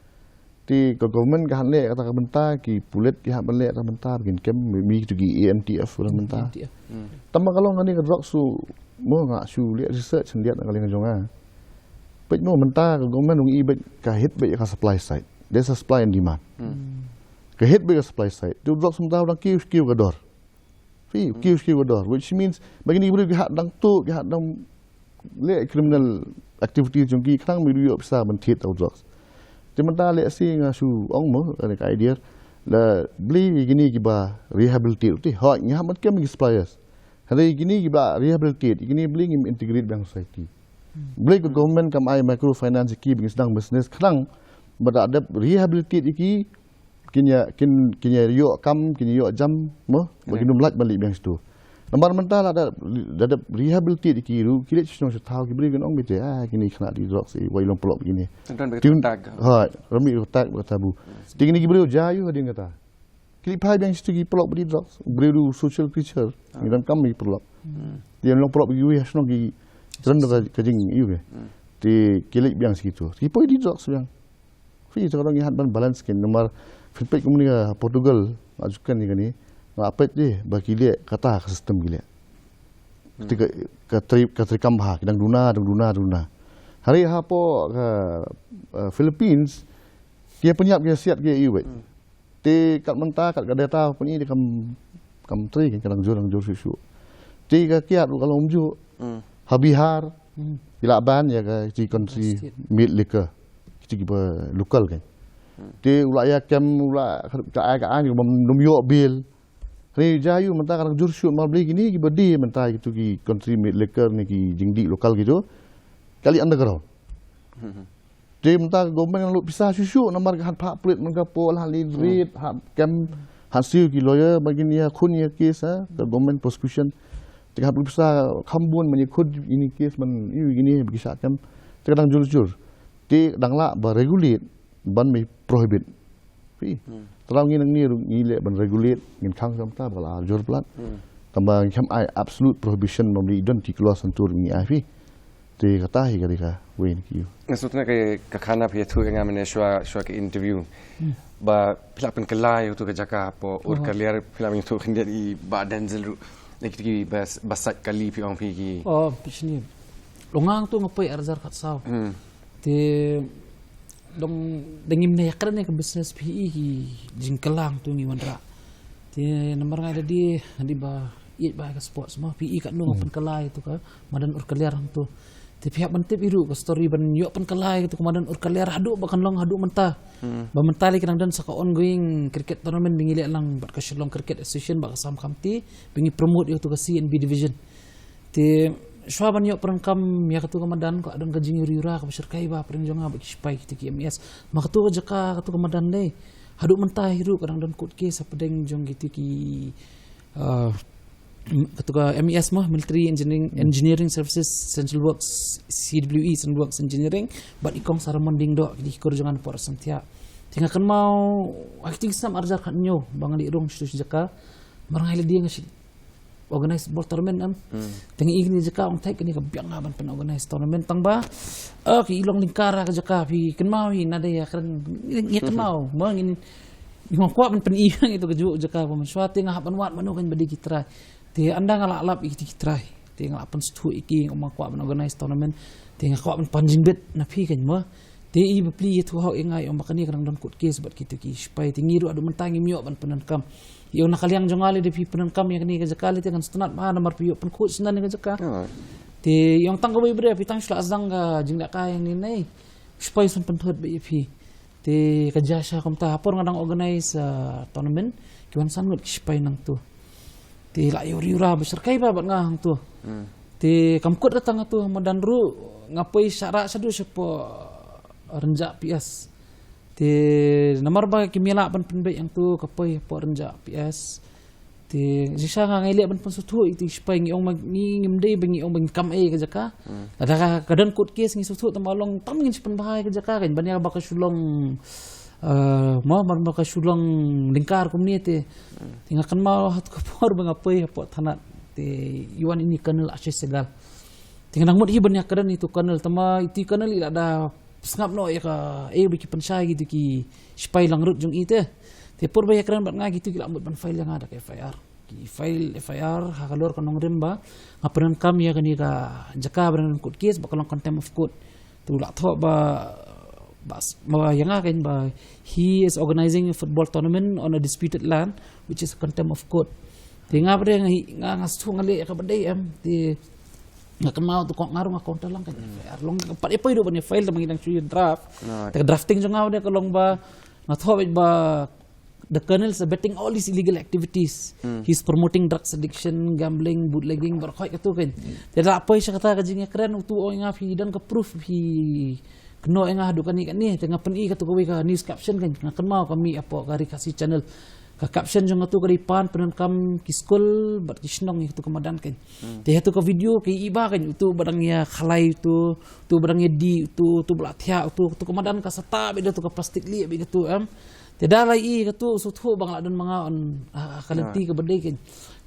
Te ka government ka hap leh kata ka bynta, ki pulit ki hap ban leh kata ka bynta, ba kin kem, maybe to ki A M T F kata ka bynta. A M T F. Hmm. Tang ba ka long kane ka drugs ruh, mo nga shu leh research khyndiat na ka liang jong nga. Peit mo mynta ka government ruh ngi i beit ka hit beit ïa ka supply side. There's a supply and demand. Hmm. Ka hit beit ïa ka supply side. Te u drugs mynta u dang kiew kiew ka dor. Phi, hmm, kiew kiew ka dor, which means ba kine ki briew ki hap dang tuh, ki hap dang leh criminal activities jong ki khnang ba ïoh pisa ban thied ïa u drugs. Te mynta lehse nga shu ong mo, kane ka idea, la balei kine kiba rehabilitate ruh te, hooid ngi hap ban kem ki suppliers. Hynrei kine kiba rehabilitate, kine balei ngim integrate biang society? Hmm. Balei ka government kam ai microfinance ïa ki ba kin sdang business khnang ba da dep rehabilitate ïa ki, kin ïa, kin, kin ïa ïoh kam, kin ïa ïoh jam, mo, ba kin ym lah ban leit biang sha tu. Namar mynta la da, da dep rehabilitate ïa ki ruh, ki leit sha shnong sha thaw, ki briew kin ong beit te, ah, kine ki khynnah dih drugs, eh, wei long paralok kine. Tang don ba ki tag. Hooid, rami ki tag, ba ki tabu. Te kine ki briew jia aiu hadien kata? Ki leit phai biang sha tu ki paralok ba dih drugs, briew ruh social creature, ngi donkam ki paralok. Hmm. Te long paralok ba kiwei ha shnong ki, ki don ka, ka jing aiu ke. Hmm. Te ki leit biang sha ki tu. Ki poi dih drugs biang. Phi, te ka dang ngi hap ban balance kein, namar phin peit kumne ka Portugal, nga ju kren ïa kane, nga peit de ba ki leh kata ka system ki leh. Hmm. Te ka, ka trei, ka treikam bha, ki dang duna, dang duna, duna. Hynrei hapoh ka, eh, Philippines, ki ïa pynïap, ki ïa siat, ki ïa ïoh beit. Hmm. Te kat mynta, kat ka data pyn-i de kam, kam trei kein, ka dang jur, dang jur shuh shuh. Te ka kiad ruh ka long kumjuh. Hmm. Ha Bihar, hmm, ki la ban ïa ka, ki country made liquor. Ki, kiba local kein. Hmm. Te u la ïa kem, u la ka, ka ai, ka ai, ym, ym ïoh bail. Hynrei jia aiu mynta ka dang jur shuh, namar balei kine kiba die mynta kitu ki country made liquor ne ki jingdih local kitu. Ka leit underground. Hmm. Te mynta ka government ka lut pisa shuh shuh namar ka hap phah pulit man ka por, hap leit raid, hap kem, hap siew ki lawyer ba kin ïa khun ïa case, ha, ka government prosecution. Te ka hap lut pisa kham bun ban ïa khun ïa kine case ban ïa kine ba ki shah kem. Te ka dang jur jur. Te dang lah ba regulate ban mih prohibit. Phi. Hmm. Te tang ngi nangne ruh ngi leh ban regulate, ngin khang sha mynta ba la jur palat. Hmm. Tang ba ngim ai absolute prohibition, namar i don ki clause hangto ruh ngi ai phi. Te kata hi ka dei kawei na ki ïa. Nga sngewtynnat ka, ka khana phi ïathuh ïa nga mynne shuwa, shuwa ka interview. Hmm. Ba phi lah pynkylla ïa uto ka jaka hapoh Urkaliar, phi lah pynïathuh khyndiat ïa i Bah Denzil ruh. Ïa kito kiba, ba sait kali phi ong phi ki. Oh, phi shini. Long nga hangto nga poi ar hajar khatsaw. Hmm. Te dang, dang ngim nang ïakren ïa ka business phi i ki jingkylla hangto ngi wanrah. Te namar nga da dei, da dei ba ïeit bha ïa ka sports mo, phi i katno nga pynkylla ïa uto ka madan Urkaliar hangto. Te phi hap ban tip hi ruh ka story ban ïoh pynkylla ïa katu ka madan Urkaler haduh ba kan long haduh mynta. Ba mynta lei ka dang don sa ka ongoing cricket tournament ba ngi leh lang bad ka Shillong Cricket Association bad ka Assam Khamti ba ngi promote ïa katu ka C and B division. Te shuwa ban ïoh pyndonkam ïa katu ka madan ka don ka jingïurei ïura kaba shyrkhei ba pyrshah jong nga bad ki shipai kito ki M E S. Ma katu ka jaka katu ka madan lei haduh mynta hi ruh ka dang don court case hapdeng jong kito ki, ah, m- katu ka M E S mo, Military Engineering, Engineering Services, Central Works, C W E, Central Works Engineering, bad i Kong Saramon Diengdoh, ki dei ki kur jong nga na Port Samthiah. Te nga kynmaw ha kito ki snem ar hajar khathynñiew ba nga leit rung sha katu ka jaka. Namar nga i lade nga shu organize ball tournament em. Te nga i kane ka jaka ong thait kane ka biang nga ban pyn organize tournament tang ba, oh, ki i long lyngkar ha ka jaka, phi kynmaw hi, nga dei ïa kren, ngi kynmaw mo, ngin, nga kwah ban pyn-i ïa katu ka juh jaka ba mynshuwa te nga hap ban wad mano kan ba dei ki trai. Te ynda nga la lap ïa kito ki trai te nga la pynsngewthuh ïa ki, nga kwah ban organize tournament. Te nga kwah ban pan jingbit na phi kan mo. Te i bapli ïathuh hok ïa nga, i ong ba kane ka dang don court case bad kito ki shipai. Te ngi ruh haduh mynta ngim ïoh ban pyndonkam. I ong na ka liang jong nga lei da phi pyndonkam ïa kane ka jaka lei te kan sngewtynnat bha namar phi ïoh pynkhuid shynna ïa ka jaka. Te i ong tang kawei ba dei phi tang shu la sdang ka jinglehkai ïa kane, shipai shu pynthut beit ïa phi. Te ka jia sha kumta ha por nga dang organize, ah, tournament, ki wan san ngut ki shipai nangtu. Te la ïurei ïura ba shyrkhei ba bad nga hangtu. Te kam kut re tang hangtu ha madan ruh, nga poi sha rah shaduh shapoh Rynjah P S. Te namar ba kim ïaleh ban pynbeit hangtu, ka poi hapoh Rynjah P S. Te shisha nga ngi leh ban pynsngewthuh ïa kito ki shipai, ngi ong ma ngi, ngim dei ba ngi ong ba ngi kam ei ka jaka. Lada ka, ka don court case ngi sngewthuh tang ba long tam ngin shu pynbha ïa ka jaka kan ban ïa ba ka shu long, eh, mo, ban ba ka shu long lyngkar kumne te. Te nga kynmaw ha katu ka por ba nga poi hapoh thanat te i wan ine i Colonel Ashish Sehgal. Te nga nang mut hi ban ïakren ïa itu i Colonel, tang ba itu i Colonel i la da sngap noh ïa kaei ba ki pynshai kito ki shipai langrut jong i te. Te por ba ïakren bad nga kito ki la mut ban file ïa nga da ka F I R. Ki file F I R ha ka lor ka nongrim ba nga pyndonkam ïa kane ka jaka ba dang don court case ba ka long contempt of court. Te u la thoh ba, ba, ba ïa nga kan ba he is organizing a football tournament on a disputed land, which is a contempt of court. Te nga ba dei nga, nga, nga sngewthuh nga leh ïa kaba dei em. Te nga kynmaw tu kong nga ruh nga counter lang kan. Long pat ïa poi ruh ban ïa file tang ba ngi dang shu ïa draft. Te ka drafting jong nga ba dei ka long ba nga thoh ba the colonel is abetting all these illegal activities. He's promoting drugs addiction, gambling, bootlegging, baroh khoit katu kan. Te da la poi sha kata ka jingïakren utu u ong ïa nga phi don ka proof phi kynnoh ïa nga haduh kane kane, te nga pyni katu kawei ka news caption kan, nga kynmaw ka mih hapoh ka Ri Khasi Channel. Ka caption jong katu ka dei pan pyndonkam ki skul bad ki shnong ïa katu ka madan kan. Te ïa katu ka video ka i ba kan utu ba dang ïa khalai utu, utu ba dang ïa dih utu, utu ba la thiah utu, katu ka madan ka sata beit da utu ka plastik lieh beit katu em. Te da la i katu sngewthuh ba nga la don ma nga on, ah, ka lynti kaba dei kan.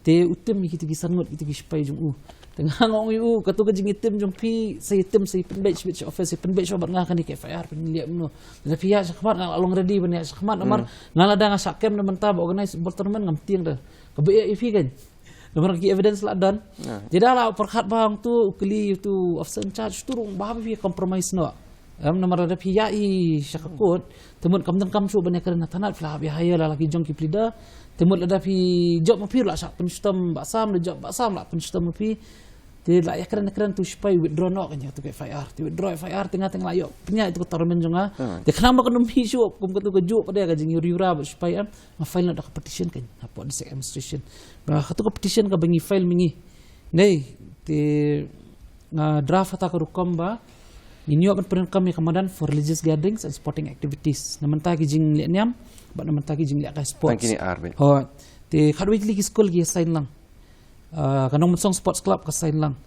Te u tim ïa kito ki san ngut kito ki shipai jong u. Te nga ong ïa u, katu ka jingïatim jong phi sa ïatim sa ïa pynbeit shibit sha office, ïa pynbeit shuwa bad nga kane ka F I R phin leh kumno. Lada phi ïaid shakhmat nga la long ready ban ïaid shakhmat namar nga lada nga shah kem na mynta ba organize football tournament ngam tieng da kaba ïa ïa phi kan. Namar ki evidence la don. Te da la pyrkhat ba hangtu u kylli utu officer in charge tu rung ba phi compromise noh. Em, namar lada phi ïaid sha ka court, te mut kam don kam shuh ban ïakren na thanat, phi la hap ïa hire la la ki jong ki pleader. Te mut lada phi jop ma phi la shah pynshitom ba sam, la jop ba sam la pynshitom ma phi. Te la ïakren ïakren tu shipai withdraw noh kan ïa tu ka F I R. Te withdraw F I R te nga te nga la ïoh pynïaid tu ka tournament jong nga. Te khnang ba kan ym mih shuh kum katu ka juh pat de ka jingïurei ïura bad shipai em. Nga file noh da ka petition kan hapoh district administration. Ba katu ka petition kaba ngi file ma ngi. Nei, te nga draft ha kata ka rukom ba ngin ïoh ban pyndonkam ïa ka madan for religious gatherings and sporting activities. Na bynta ki jingleh niam bad na bynta ki jingleh kai sports. Tang kine ar beit. Ho, te khatwei tylli ki skul ki sign lang. Ah, ka Nongmynsong Sports Club ka sign lang.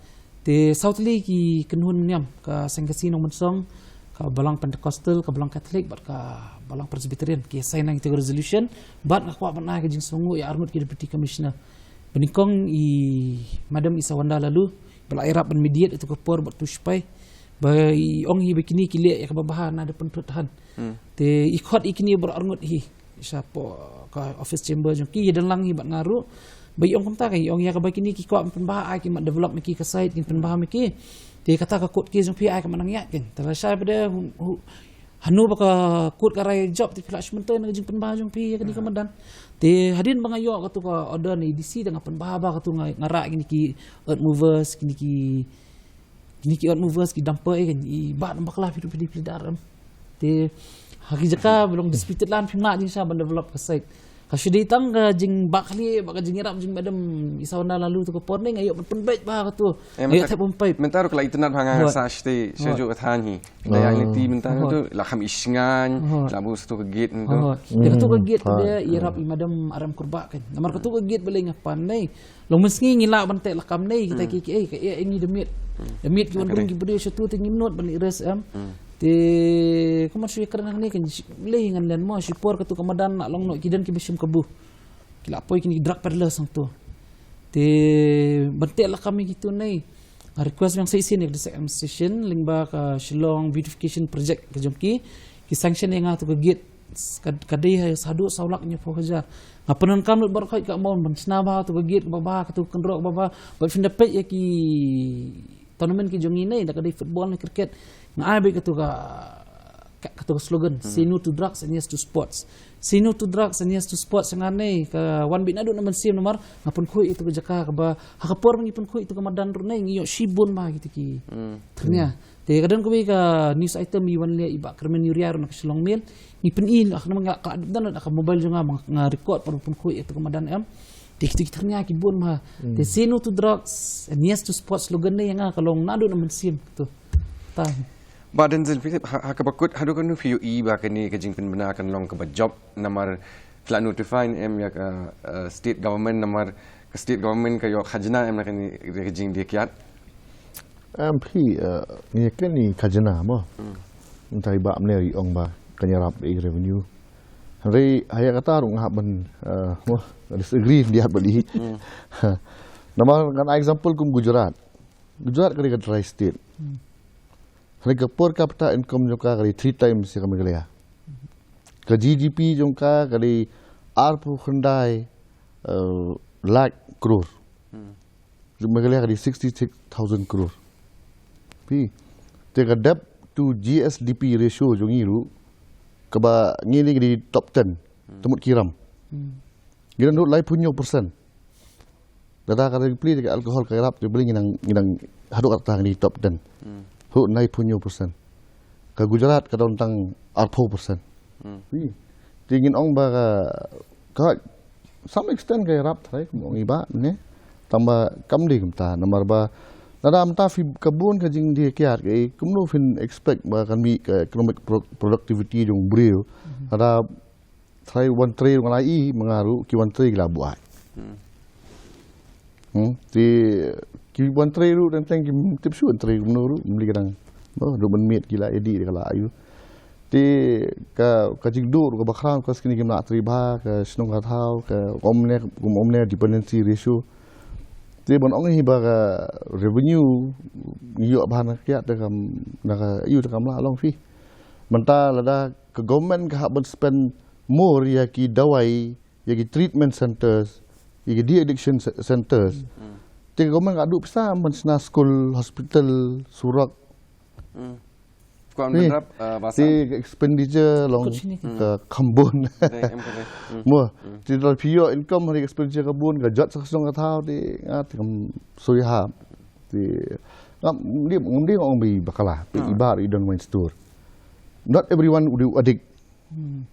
Te saw tylli ki kynhun niam, ka Seng Khasi Nongmynsong, ka Balang Pentecostal, ka Balang Catholic bad ka Balang Presbyterian ki sign lang ïa ka resolution. Bad nga kwah ban ai ka jingsngewnguh ïa arngut ki Deputy Commissioner. Banyngkong i Madam Isawanda Laloo ba la ïarap ban mediate ïa tu ka por bad tu shipai. Ba i ong hi ba kine ki leh ïa kaba bha, na da pynthut than. Te i khot ïa kine baroh arngut hi shapoh ka office chamber jong ki, ïa don lang hi bad nga ruh. Ba i ong kumta ka, i ong ïa kaba kine ki kwah pynbha, ai ki mat develop ma ki ka site, kin pynbha ma ki. Te kata ka court case jong phi ai ka mat nang ïaid kan. Te lashai pat de hano ba ka court ka rai jop, te phi lah shu myntoi na ka jingpynbha jong phi ïa kane ka madan. Te hadien ba nga ïoh katu ka order na A D C te nga pynbha ba katu, nga, nga rah kine ki earth movers, kine ki Kini ki odd movers, ki dumper, eh, kan, i bah, nampak lah, phi ruh phi dei pleader, em. Te ha ki jaka ba long disputed land, phim lah jingshisha ban develop ka site. Ka shu dei tang ka jingbah khlieh bad ka jingïarap jong i Madam Isawanda Laloo ha kato ka por, ne nga ïoh ban pynbeit bha ha kato. Eh, nga ïoh mynta, thep pump pipe. Mynta ruh ka la itynnad bha, nga, nga, hooid, sa shatei sha, hooid, jong ka thaiñ hi. Da ïa, oh, lynti mynta, hooid, ruh la kham ishngain, hooid, la buh sa kato ka gate mynta. Hooid. Te kato ka, hmm, gate ka, hooid, dei ïarap i Madam Aram Kurbah, kan. Namar kato ka gate balei nga pan, ne, long mynsngi ngi lah ban teh lakam, ne, kita, hmm, ki, ki, eh, ka, eh, ngi da miet. Hmm. Da miet ki wan, okay, briew, ki briew shato te ngim nud ban leit arrest, em. Hmm. Te kumno shu ïakren hangne, kan, shi, lei ngan len mo, shipor kato ka madan la long noh ki don kiba shim kabu. Ki la poi kine ki drug peddlers hangto. Te ban teh lakam ïa kito, ne, nga request biang sa shisien ïa ka District Administration lyngba ka Shillong Beautification Project ka jong ki, ki sanction ïa nga kato ka gate, ka, ka dei ha, haduh saw lak hynñiewphew hajar. Nga pyndonkam lut baroh khoit ka amount ban shna bha kato ka gate kaba bha, kato ka kynroh kaba bha, bad phin da peit ïa ki tournament ki jong ngi, ne, da ka dei football ne cricket, nga ai beit kato ka, ka, kato ka slogan, hmm, "Say no to drugs and yes to sports." Say no to drugs and yes to sports, nga, ne, ka wan beit naduh na mynsiem, namar nga pynkhuid ïa kato ka jaka kaba, ha ka por ba ngi pynkhuid ïa kato ka madan ruh, ne, ngi ïoh shibun bha kita ki, hmm, thyrnia. Hmm. Te ka don kawei ka news item i wan leh i Bah Kyrmen Ïuria ruh na ka Shillong Mail. Ngi pyni, ah, namar nga ka don ha ka mobile jong nga, nga record pat ba pynkhuid ïa kato ka madan, em. Te kita ki thyrnia ki bun bha. Hmm. Te "Say no to drugs and yes to sports" slogan ne ïa nga ka long naduh na mynsiem kato. Tang. Bah Denzil, phi, ha, ha kaba kut, haduh katno phi ïohi ba kane ka jingpynbna kan long kaba jop, namar ki la notify ne em ïa ka, eh, state government, namar ka state government ka ïoh khajna em na kane ka jingdie kiad? Em, phi, eh, ïa kane khajna mo. Hmm. Mynta i Bah Mner i ong ba kan ïarap ïa revenue. Hynrei ha ïa kata ruh nga hap ban, eh, mo, disagree, ïa bad i. Hmm. Namar ngan ai example kum Gujarat. Gujarat ka dei ka dry state. Hmm. Hynrei ka per capita income jong ka ka dei three times ïa ka Meghalaya. Ka G D P jong ka ka dei arphew khyndai, eh, lak klur. Hmm. Jong Meghalaya ka dei sixty-six thousand klur. Phi. Te ka debt to G S D P ratio jong ngi ruh, kaba ngi ne ngi dei top ten. Hmm. Te mut ki ram. Hmm. Ngi dang dud laiphew hynñiew percent. Lada ka dei plie ka alcohol ka ïarap, te balei ngi nang, ngi nang haduh katta, ngi dei top ten. Hmm. Haduh laiphew hynñiew percent. Ka Gujarat ka don tang arphew percent. Hmm. Phi. Te ngin ong ba ka, ka some extent ka ïarap trai, kum ong i Bah ne. Tang ba kam dei kumta, namar ba lada mynta phi, ka bun ka jingdie kiad kaei, kumno phin expect ba kan mih ka economic pro-, productivity jong u briew. Mhm. Lada trai wan trei ruh nga la ïohi, ma nga ruh ki wan trei ki la buaid. Hmm. Hmm, te ki wan trei ruh teng teng kim tip shuh wan trei kumno ruh, ym dei ka dang, oh, duk mynmiet ki la ïa dih da ka la aïu. Te ka, ka jingduh ruh kaba khraw, ka sngewthuh kim lah trei bha, ka shnong ka thaw, ka ym ne, kum ym ne dependency ratio. Te ban ong hi ba ka revenue ngi ïoh bha na ka kiad, te kam, na ka aïu, te kam lah long phi. Mynta lada ka government ka hap ban spend more ïa ki dawai, ïa ki treatment centers, ïa ki de-addiction ce-, centers. Hmm. Te ka government ka duh pisa ban shna school, hospital, surok. Hmm. Kwah, ni, ban rap, uh, ba te sa ka expenditure long, kut shini, ka kham bun. Dei, em ka dei. Hmm. Mo, hmm, te lada phi ïoh income ha ka expenditure ka bun, ka jot sa ka shnong ka thaw, te nga te kam soi hap. Te ngam dei, ngam dei ong ba i bakla, te, hmm, i Bah i don wine store. Not everyone u dei u addict. Hmm.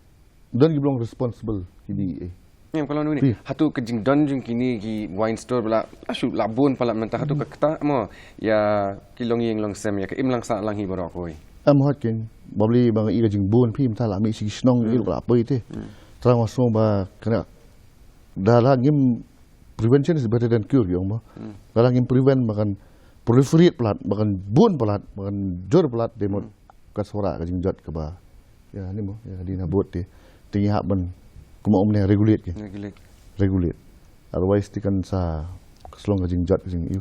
Don kiba long responsible kine, eh. Ngam, ka long ne. Phi. Hato ka jingdon jong kine ki wine store ba la, la shu la bun palat mynta, hato, hmm, ka ktah mo ïa ki longïing longsem, ïa ka imlang sahlang hi baroh kawei? Em, hooid keiñ. Balei, ba nga i ka jingbun phi, mynta la mih sha ki shnong, hmm, i ruh la poi te. Hmm. Tang nga sngew ba kane, da la ngim, prevention is better than cure, ki ong mo. Hmm. Da la ngim prevent ba kan proliferate palat, ba kan bun palat, ba kan jur palat, te mut, hmm, ka shu rah ka jingjot kaba, ïa, ni mo, ïa, dei na bud te, te ngi hap ban, kum ong ne, regulate ki. Regulate. Regulate. Otherwise te kan sa, ka shu long ka jingjot ka jing, ïa.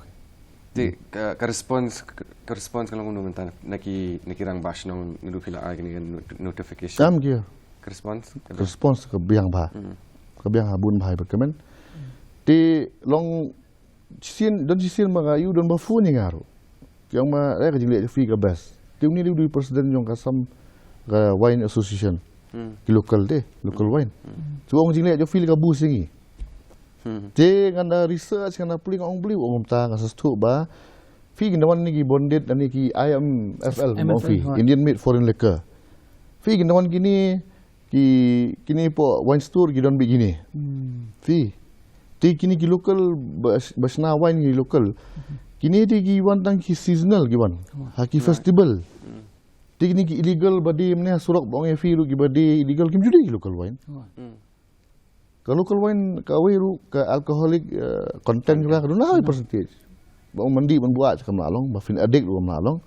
Te ka, ka response, ka, ka response ka long kumno mynta na ki, na ki rangbah shnong naduh phi la ai kane ka not-, notification? Kam ki. Ka response? Ka response ka biang bha. Hmm. Ka biang ha bun bha ba kmen. Te long shisien, don shisien ma nga ïoh don ba phone ïa nga ruh. Ki ong ma, eh, ka jingleh jong phi ka best. Te une u dei u president jong ka sam, ka wine association. Hmm. Ki local te, local, hmm, wine. Hmm. Te u ong jingleh jong phi ka best ïa ngi. Hmm. Te ngan da research, ngan da pule, nga ong balei u ong kumta, nga sa sngewthuh ba Phi, ki na wan ne ki bonded ne ki I M F L, M F L, phi, Indian Made Foreign Liquor. Phi, ki na wan kine, ki, kine hapoh wine store ki don beit kine. Phi, te kine ki local, ba, ba shna wine ki local. Kine te ki wan tang ki seasonal ki wan. Ha ki festival. Te kine ki illegal ba die mynne ha surok ba ong ïa phi ruh ki ba die illegal kim ju dei ki local wine. Ka local wine kawei ruh ka alcoholic, eh, content ka la ka don la high percentage. Ba ong ban dih ban buaid kam lah long, ba phin addict ruh kam lah long.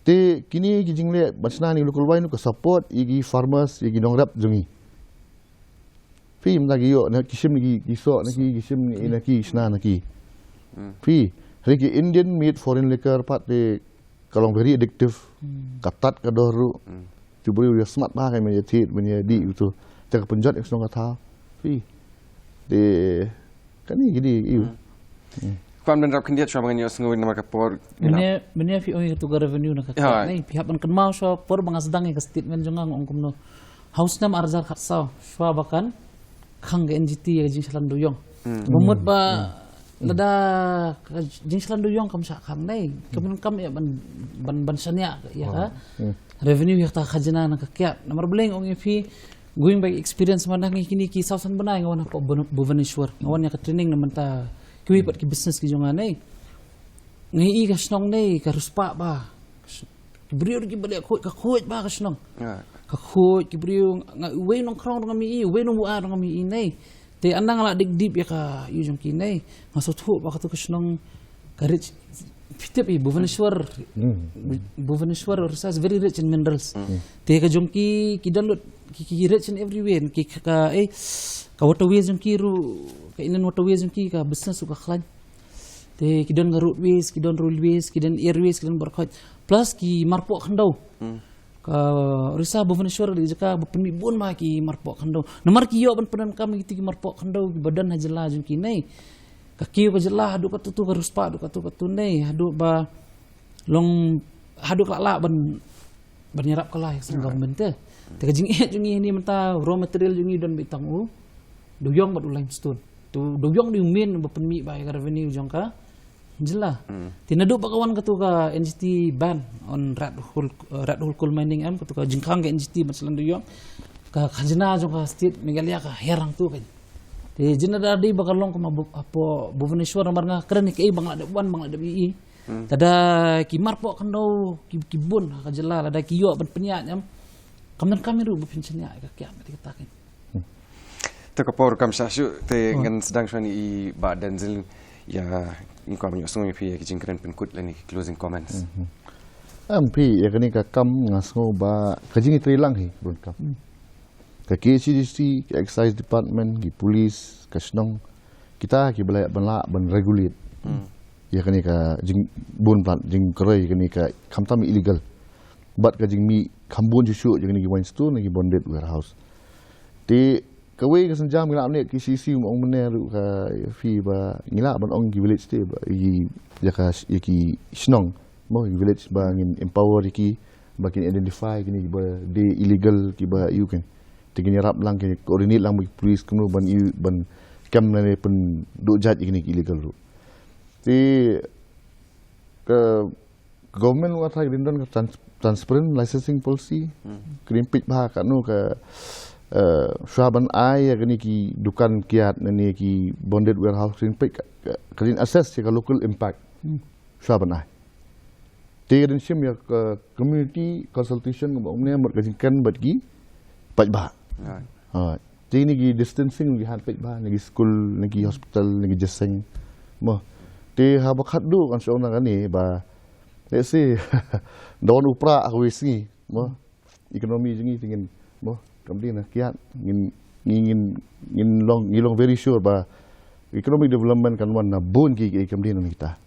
Te kine ki jingleh ban shna ne local wine ruh ka support ïa ki farmers, ïa ki nongrep jong ngi. Phi, mynta ki ïoh na ki shim na ki, ki soh na ki, ki shim na ki, na ki shna na ki. Phi, hynrei ki Indian Made Foreign Liquor pat te ka long very addictive. Ka tad ka doh ruh. Te u briew u ïa smat bha ka ban ïa thied, ban ïa dih uto. Te ka pynjot ïa ka shnong ka thaw. Phi, te kane ki dei ïa u. Kwah ban rap khyndiat shuwa ba ngan ïohsngew namar ka por. Mynne, mynne phi ong ïa katu ka revenue na ka kiad, ne? Phi hap ban kynmaw shuwa por ba nga sdang ïa ka statement jong nga, nga ong kumno. Ha u snem ar hajar khatsaw, shuwa ba kan khang ka N G T ïa ka jingshlan dewïong. Ba mut ba lada ka jingshlan dewïong kam shah khang, ne, kam, kam ïa ban, ban, ban shaniah ïa ka revenue, ïa kata ka khajna na ka kiad. Namar balei nga ong ïa phi, going by experience, mynta ngi kine ki saw san bnai nga wan hapoh Bhuv-, Bhubaneswar, nga wan ïa ka training na mynta kiwei pat ki business ki jong nga, ne. Nga ïohi ka shnong, ne, ka riewspah bha. Ki briew ruh kiba leh khuid, ka khuid bha ka shnong. Ka khuid, ki briew, nga, uwei u nongkhrong ruh ngam ïohi, uwei u nongbuaid ruh ngam ïohi, ne. Te ynda nga la dik deep ïa ka ïew jong ki, ne, nga sngewthuh ba katu ka shnong ka rich. Phi tip hi, Bhubaneswar. Bhubaneswar, Orissa is very rich in minerals. Te ka jong ki, ki download, ki, ki rich in every way. Ki ka, eh, ka waterways jong ki ruh, ka inland waterways jong ki, ka business ruh ka khlaiñ. Te ki don ka roadways, ki don railways, ki don airways, ki don baroh khoit. Plus ki marpoh khyndew. Ka Orissa, Bhubaneswar, ka dei jaka ba pynmih bun bha ki marpoh khyndew. Namar ki ïoh ban pyndonkam ïa kito ki marpoh khyndew kiba don ha jylla jong ki, ne. Ka kiew ka jylla haduh katto katto, ka riewspah haduh katto katto, ne. Haduh ba long, haduh ka la lah ban, ban ïarap kylla ïa ka seng government te. Te ka jingeh jong ngi hangne mynta, raw material jong ngi don beit tang u dewïong bad u limestone. Te u dewïong u dei u main ba pynmih bha ïa ka revenue jong ka jylla. Te naduh ba ka wan katu ka N G T ban on Red Hole, eh, Red Hole Coal Mining, em, katu ka jingkhang ka N G T ban shlan dewïong, ka khajna jong ka state Meghalaya ka her hangtu ka. Te jin da dei ba ka long kum ha Bu-, hapoh Bhubaneswar, namar nga kren hi kaei ba nga la dep wan, ba nga la dep ïohi. Lada ki marpoh khyndew ki, ki bun ha ka jylla, lada ki ïoh ban pynïaid, em, kam donkam ruh ba phin shaniah ïa ka kiad, te kata ka. To ka por kam shah shuh, te ngan sdang shuwa ïa i Bah Denzil, ïa, ngi kwah ban ïohsngew ïa phi ïa ki jingkren pynkut lane ki closing comments. Em, phi, ïa kane ka kam nga sngew ba ka jingïatreilang hi bun kam. Ka K H A D C, ka Excise Department, ki police, ka shnong, kita kiba lah ban, lah ban regulate ïa kane ka jingbun plat, jingkroi kane ka, khamtam illegal. Bad ka jingmih kham bun shuh shuh ïa kane ki wine store ne ki bonded warehouse. Te kawei ka sienjam ngi lah ban leh, K H A D C, ong mynne ruh ka, ïa phi, ba ngi lah ban ong ki village te, ba ïa, ïa ka, ïa ki shnong, mo, ïa ki village ba ngin empower ïa ki ba kin identify kine kiba dei illegal, kiba ïa u kin. Te kin ïarap lang, kin coordinate lang bad ki police kumno ban ïa u, ban kem lane pynduh jait ïa kine ki illegal ruh. Te ka government ruh nga tharai ka dei ban don ka trans-, transparent licensing policy. Ka dei ban peit bha katno ka, eh, shuwa ban ai ïa kine ki dukan kiad ne ki bonded warehouse, ka dei ban peit ka, ka, ka dei ban assess ïa ka local impact. Shuwa ban ai. Te ka dei ban shim ïa ka community consultation, kumba ong mynne, mut ka jingkren bad ki paidbah. Te kine ki distancing ki hap paidbah, na ki skul, na ki hospital, na ki jingïaseng. Mo. Te haba khatduh ngan shu ong na kane ba, let's say, da wan u prah ha kawei sngi, mo. Economy jong ngi te ngin, mo, kam dei na kiad, ngin, ngin, ngin, ngin long, ngin long very sure ba economic development kan wan na bun ki, ki, kam dei na kita.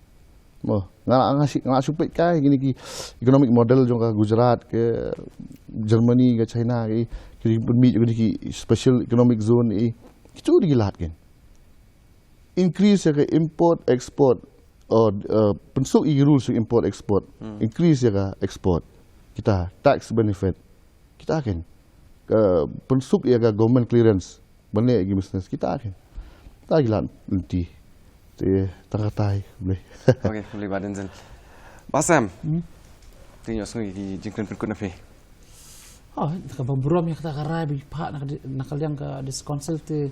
Mo, nga, nga, nga shu, nga shu peit kai kine ki economic model jong ka Gujarat, ka Germany, ka China, ki, ki pynmih kine ki special economic zone, eh, kitu dei ki lad kin. Increase ïa ka import export, or, uh, pynsuk ïa ki rules import export. Increase ïa ka export. Kita tax benefit. Kita kin. Ka pynsuk ïa ka government clearance ban leh ïa ki business, kita kin. Ta ki lad lynti. Te tang katai, khublei. Okay, khublei Bah Denzil. Basam. Te ngi ïohsngew ïa ki jingkren pynkut na phi. Oh, kaba burom ïa kata ka rai ba i phah na ka di-, na ka liang ka District Council te.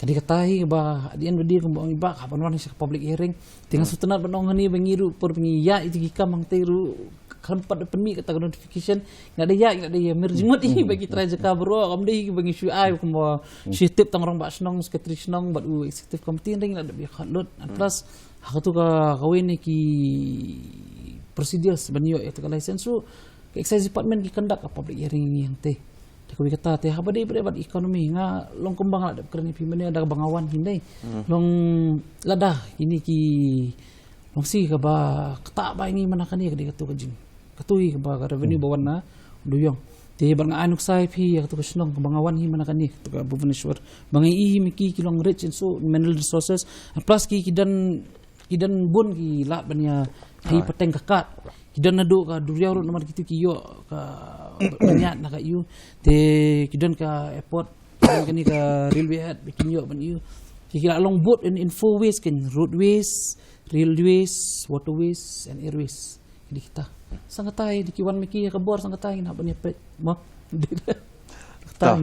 Ka dei kata hi ba at the end of the day kumba ong i Bah, haba wan sha ka public hearing te nga sngewtynnat ban ong hangne ba ngi ruh por ba ngi ïa ïa ki kam hangtei ruh khlem pat da pynmih kata ka notification, ngi la da ïa, ngi la da ïa mer jingmut hi ba ki trai jaka baroh, kam dei hi ba ngi shu ai kumba shu tip tang rangbah shnong, secretary shnong bad u executive committee, ngi la da ïa khot lut. And plus ha katu ka, kawei na ki procedures ban ïoh ïa kata ka license ruh ka excise department ki conduct ka public hearing ïa ngi hangtei. Te kawei kata te haba dei bad economy, nga long kumba nga la dep kren ïa phi mynne da kaba nga wan hi hynrei. Long lada kine ki long shi kaba ktah ba ïa ngi mynta kane ka dei katu ka jing, katu hi kaba ka revenue ba wan na dujrong. Te bad nga ai nuksa ïa phi ïa katu ka shnong kaba nga wan hi mynta kane, katu ka Bhubaneswar, ba nga ïohi ma ki ki long rich in so mineral resources. And plus ki, ki don, ki don bun ki lad ban ïa hi pateng ka kad. Ki don naduh ka duriaw ruh namar kitu ki ïoh ka ban ïaid na ka ïew. Te ki don ka airport, ki don kane ka railway head ba kin ïoh ban ïew. Ki, ki la long both in, in four ways, kan, roadways, railways, waterways and airways. Ki dei kita. Sangkatai dei ki wan ma ki ïa ka bor sangkatai ngi hap ban ïa peit. Mo. Kita.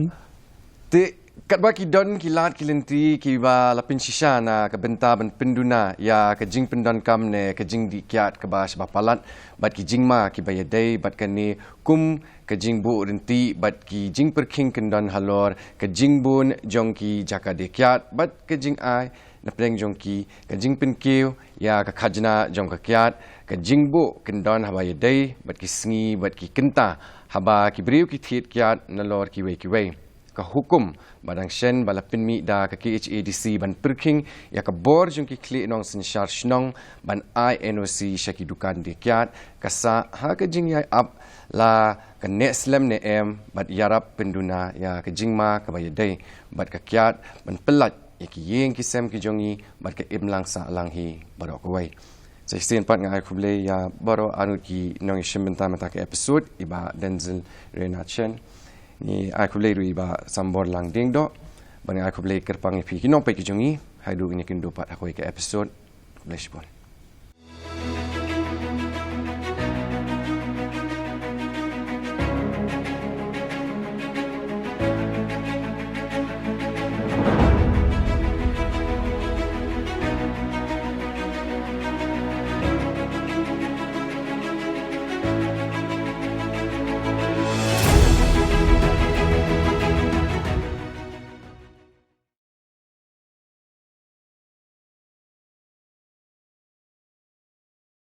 Te katba ki don ki lad ki lynti kiba la pynshisha na ka bynta ban pynduna ïa ka jingpyndonkam ne ka jingdih kiad kaba shaba palat bad ki jingma kiba ïadei bad kane, kum ka jingbuh ryntih bad ki jingpyrkhing kyndon halor ka jingbun jong ki jaka dih kiad bad ka jingai na pdeng jong ki, ka jingpynkiew ïa ka khajna jong ka kiad, ka jingbuh kyndon haba ïadei bad ki sngi bad ki kynta haba ki briew ki thied kiad nalor kiwei kiwei. Ka hukum ba dang shen ba la pynmih da ka K H A D C ban pyrkhing ïa ka bor jong ki khlieh nongsynshar shnong ban ai N O C sha ki dukan dih kiad, ka sah ha ka jingïai ap la ka neh slem ne em bad ïarap pynduna ïa ka jingma kaba ïadei bad ka kiad ban pyllait ïa ki ïing ki sem ki jong ngi bad ka imlang sahlang hi baroh kawei. Sa shisien pat nga ai khublei ïa baroh arngut ki nongïashim bynta mynta ka episode, i Bah Denzil Renachen. Ngi ai khublei ruh i Bah Sambor Langdiengdoh. Bad nga ai khublei kyrpang ïa phi ki nongpeit ki jong ngi. Haduh ngin ïakynduh pat ha kawei ka episode. Khublei shibun.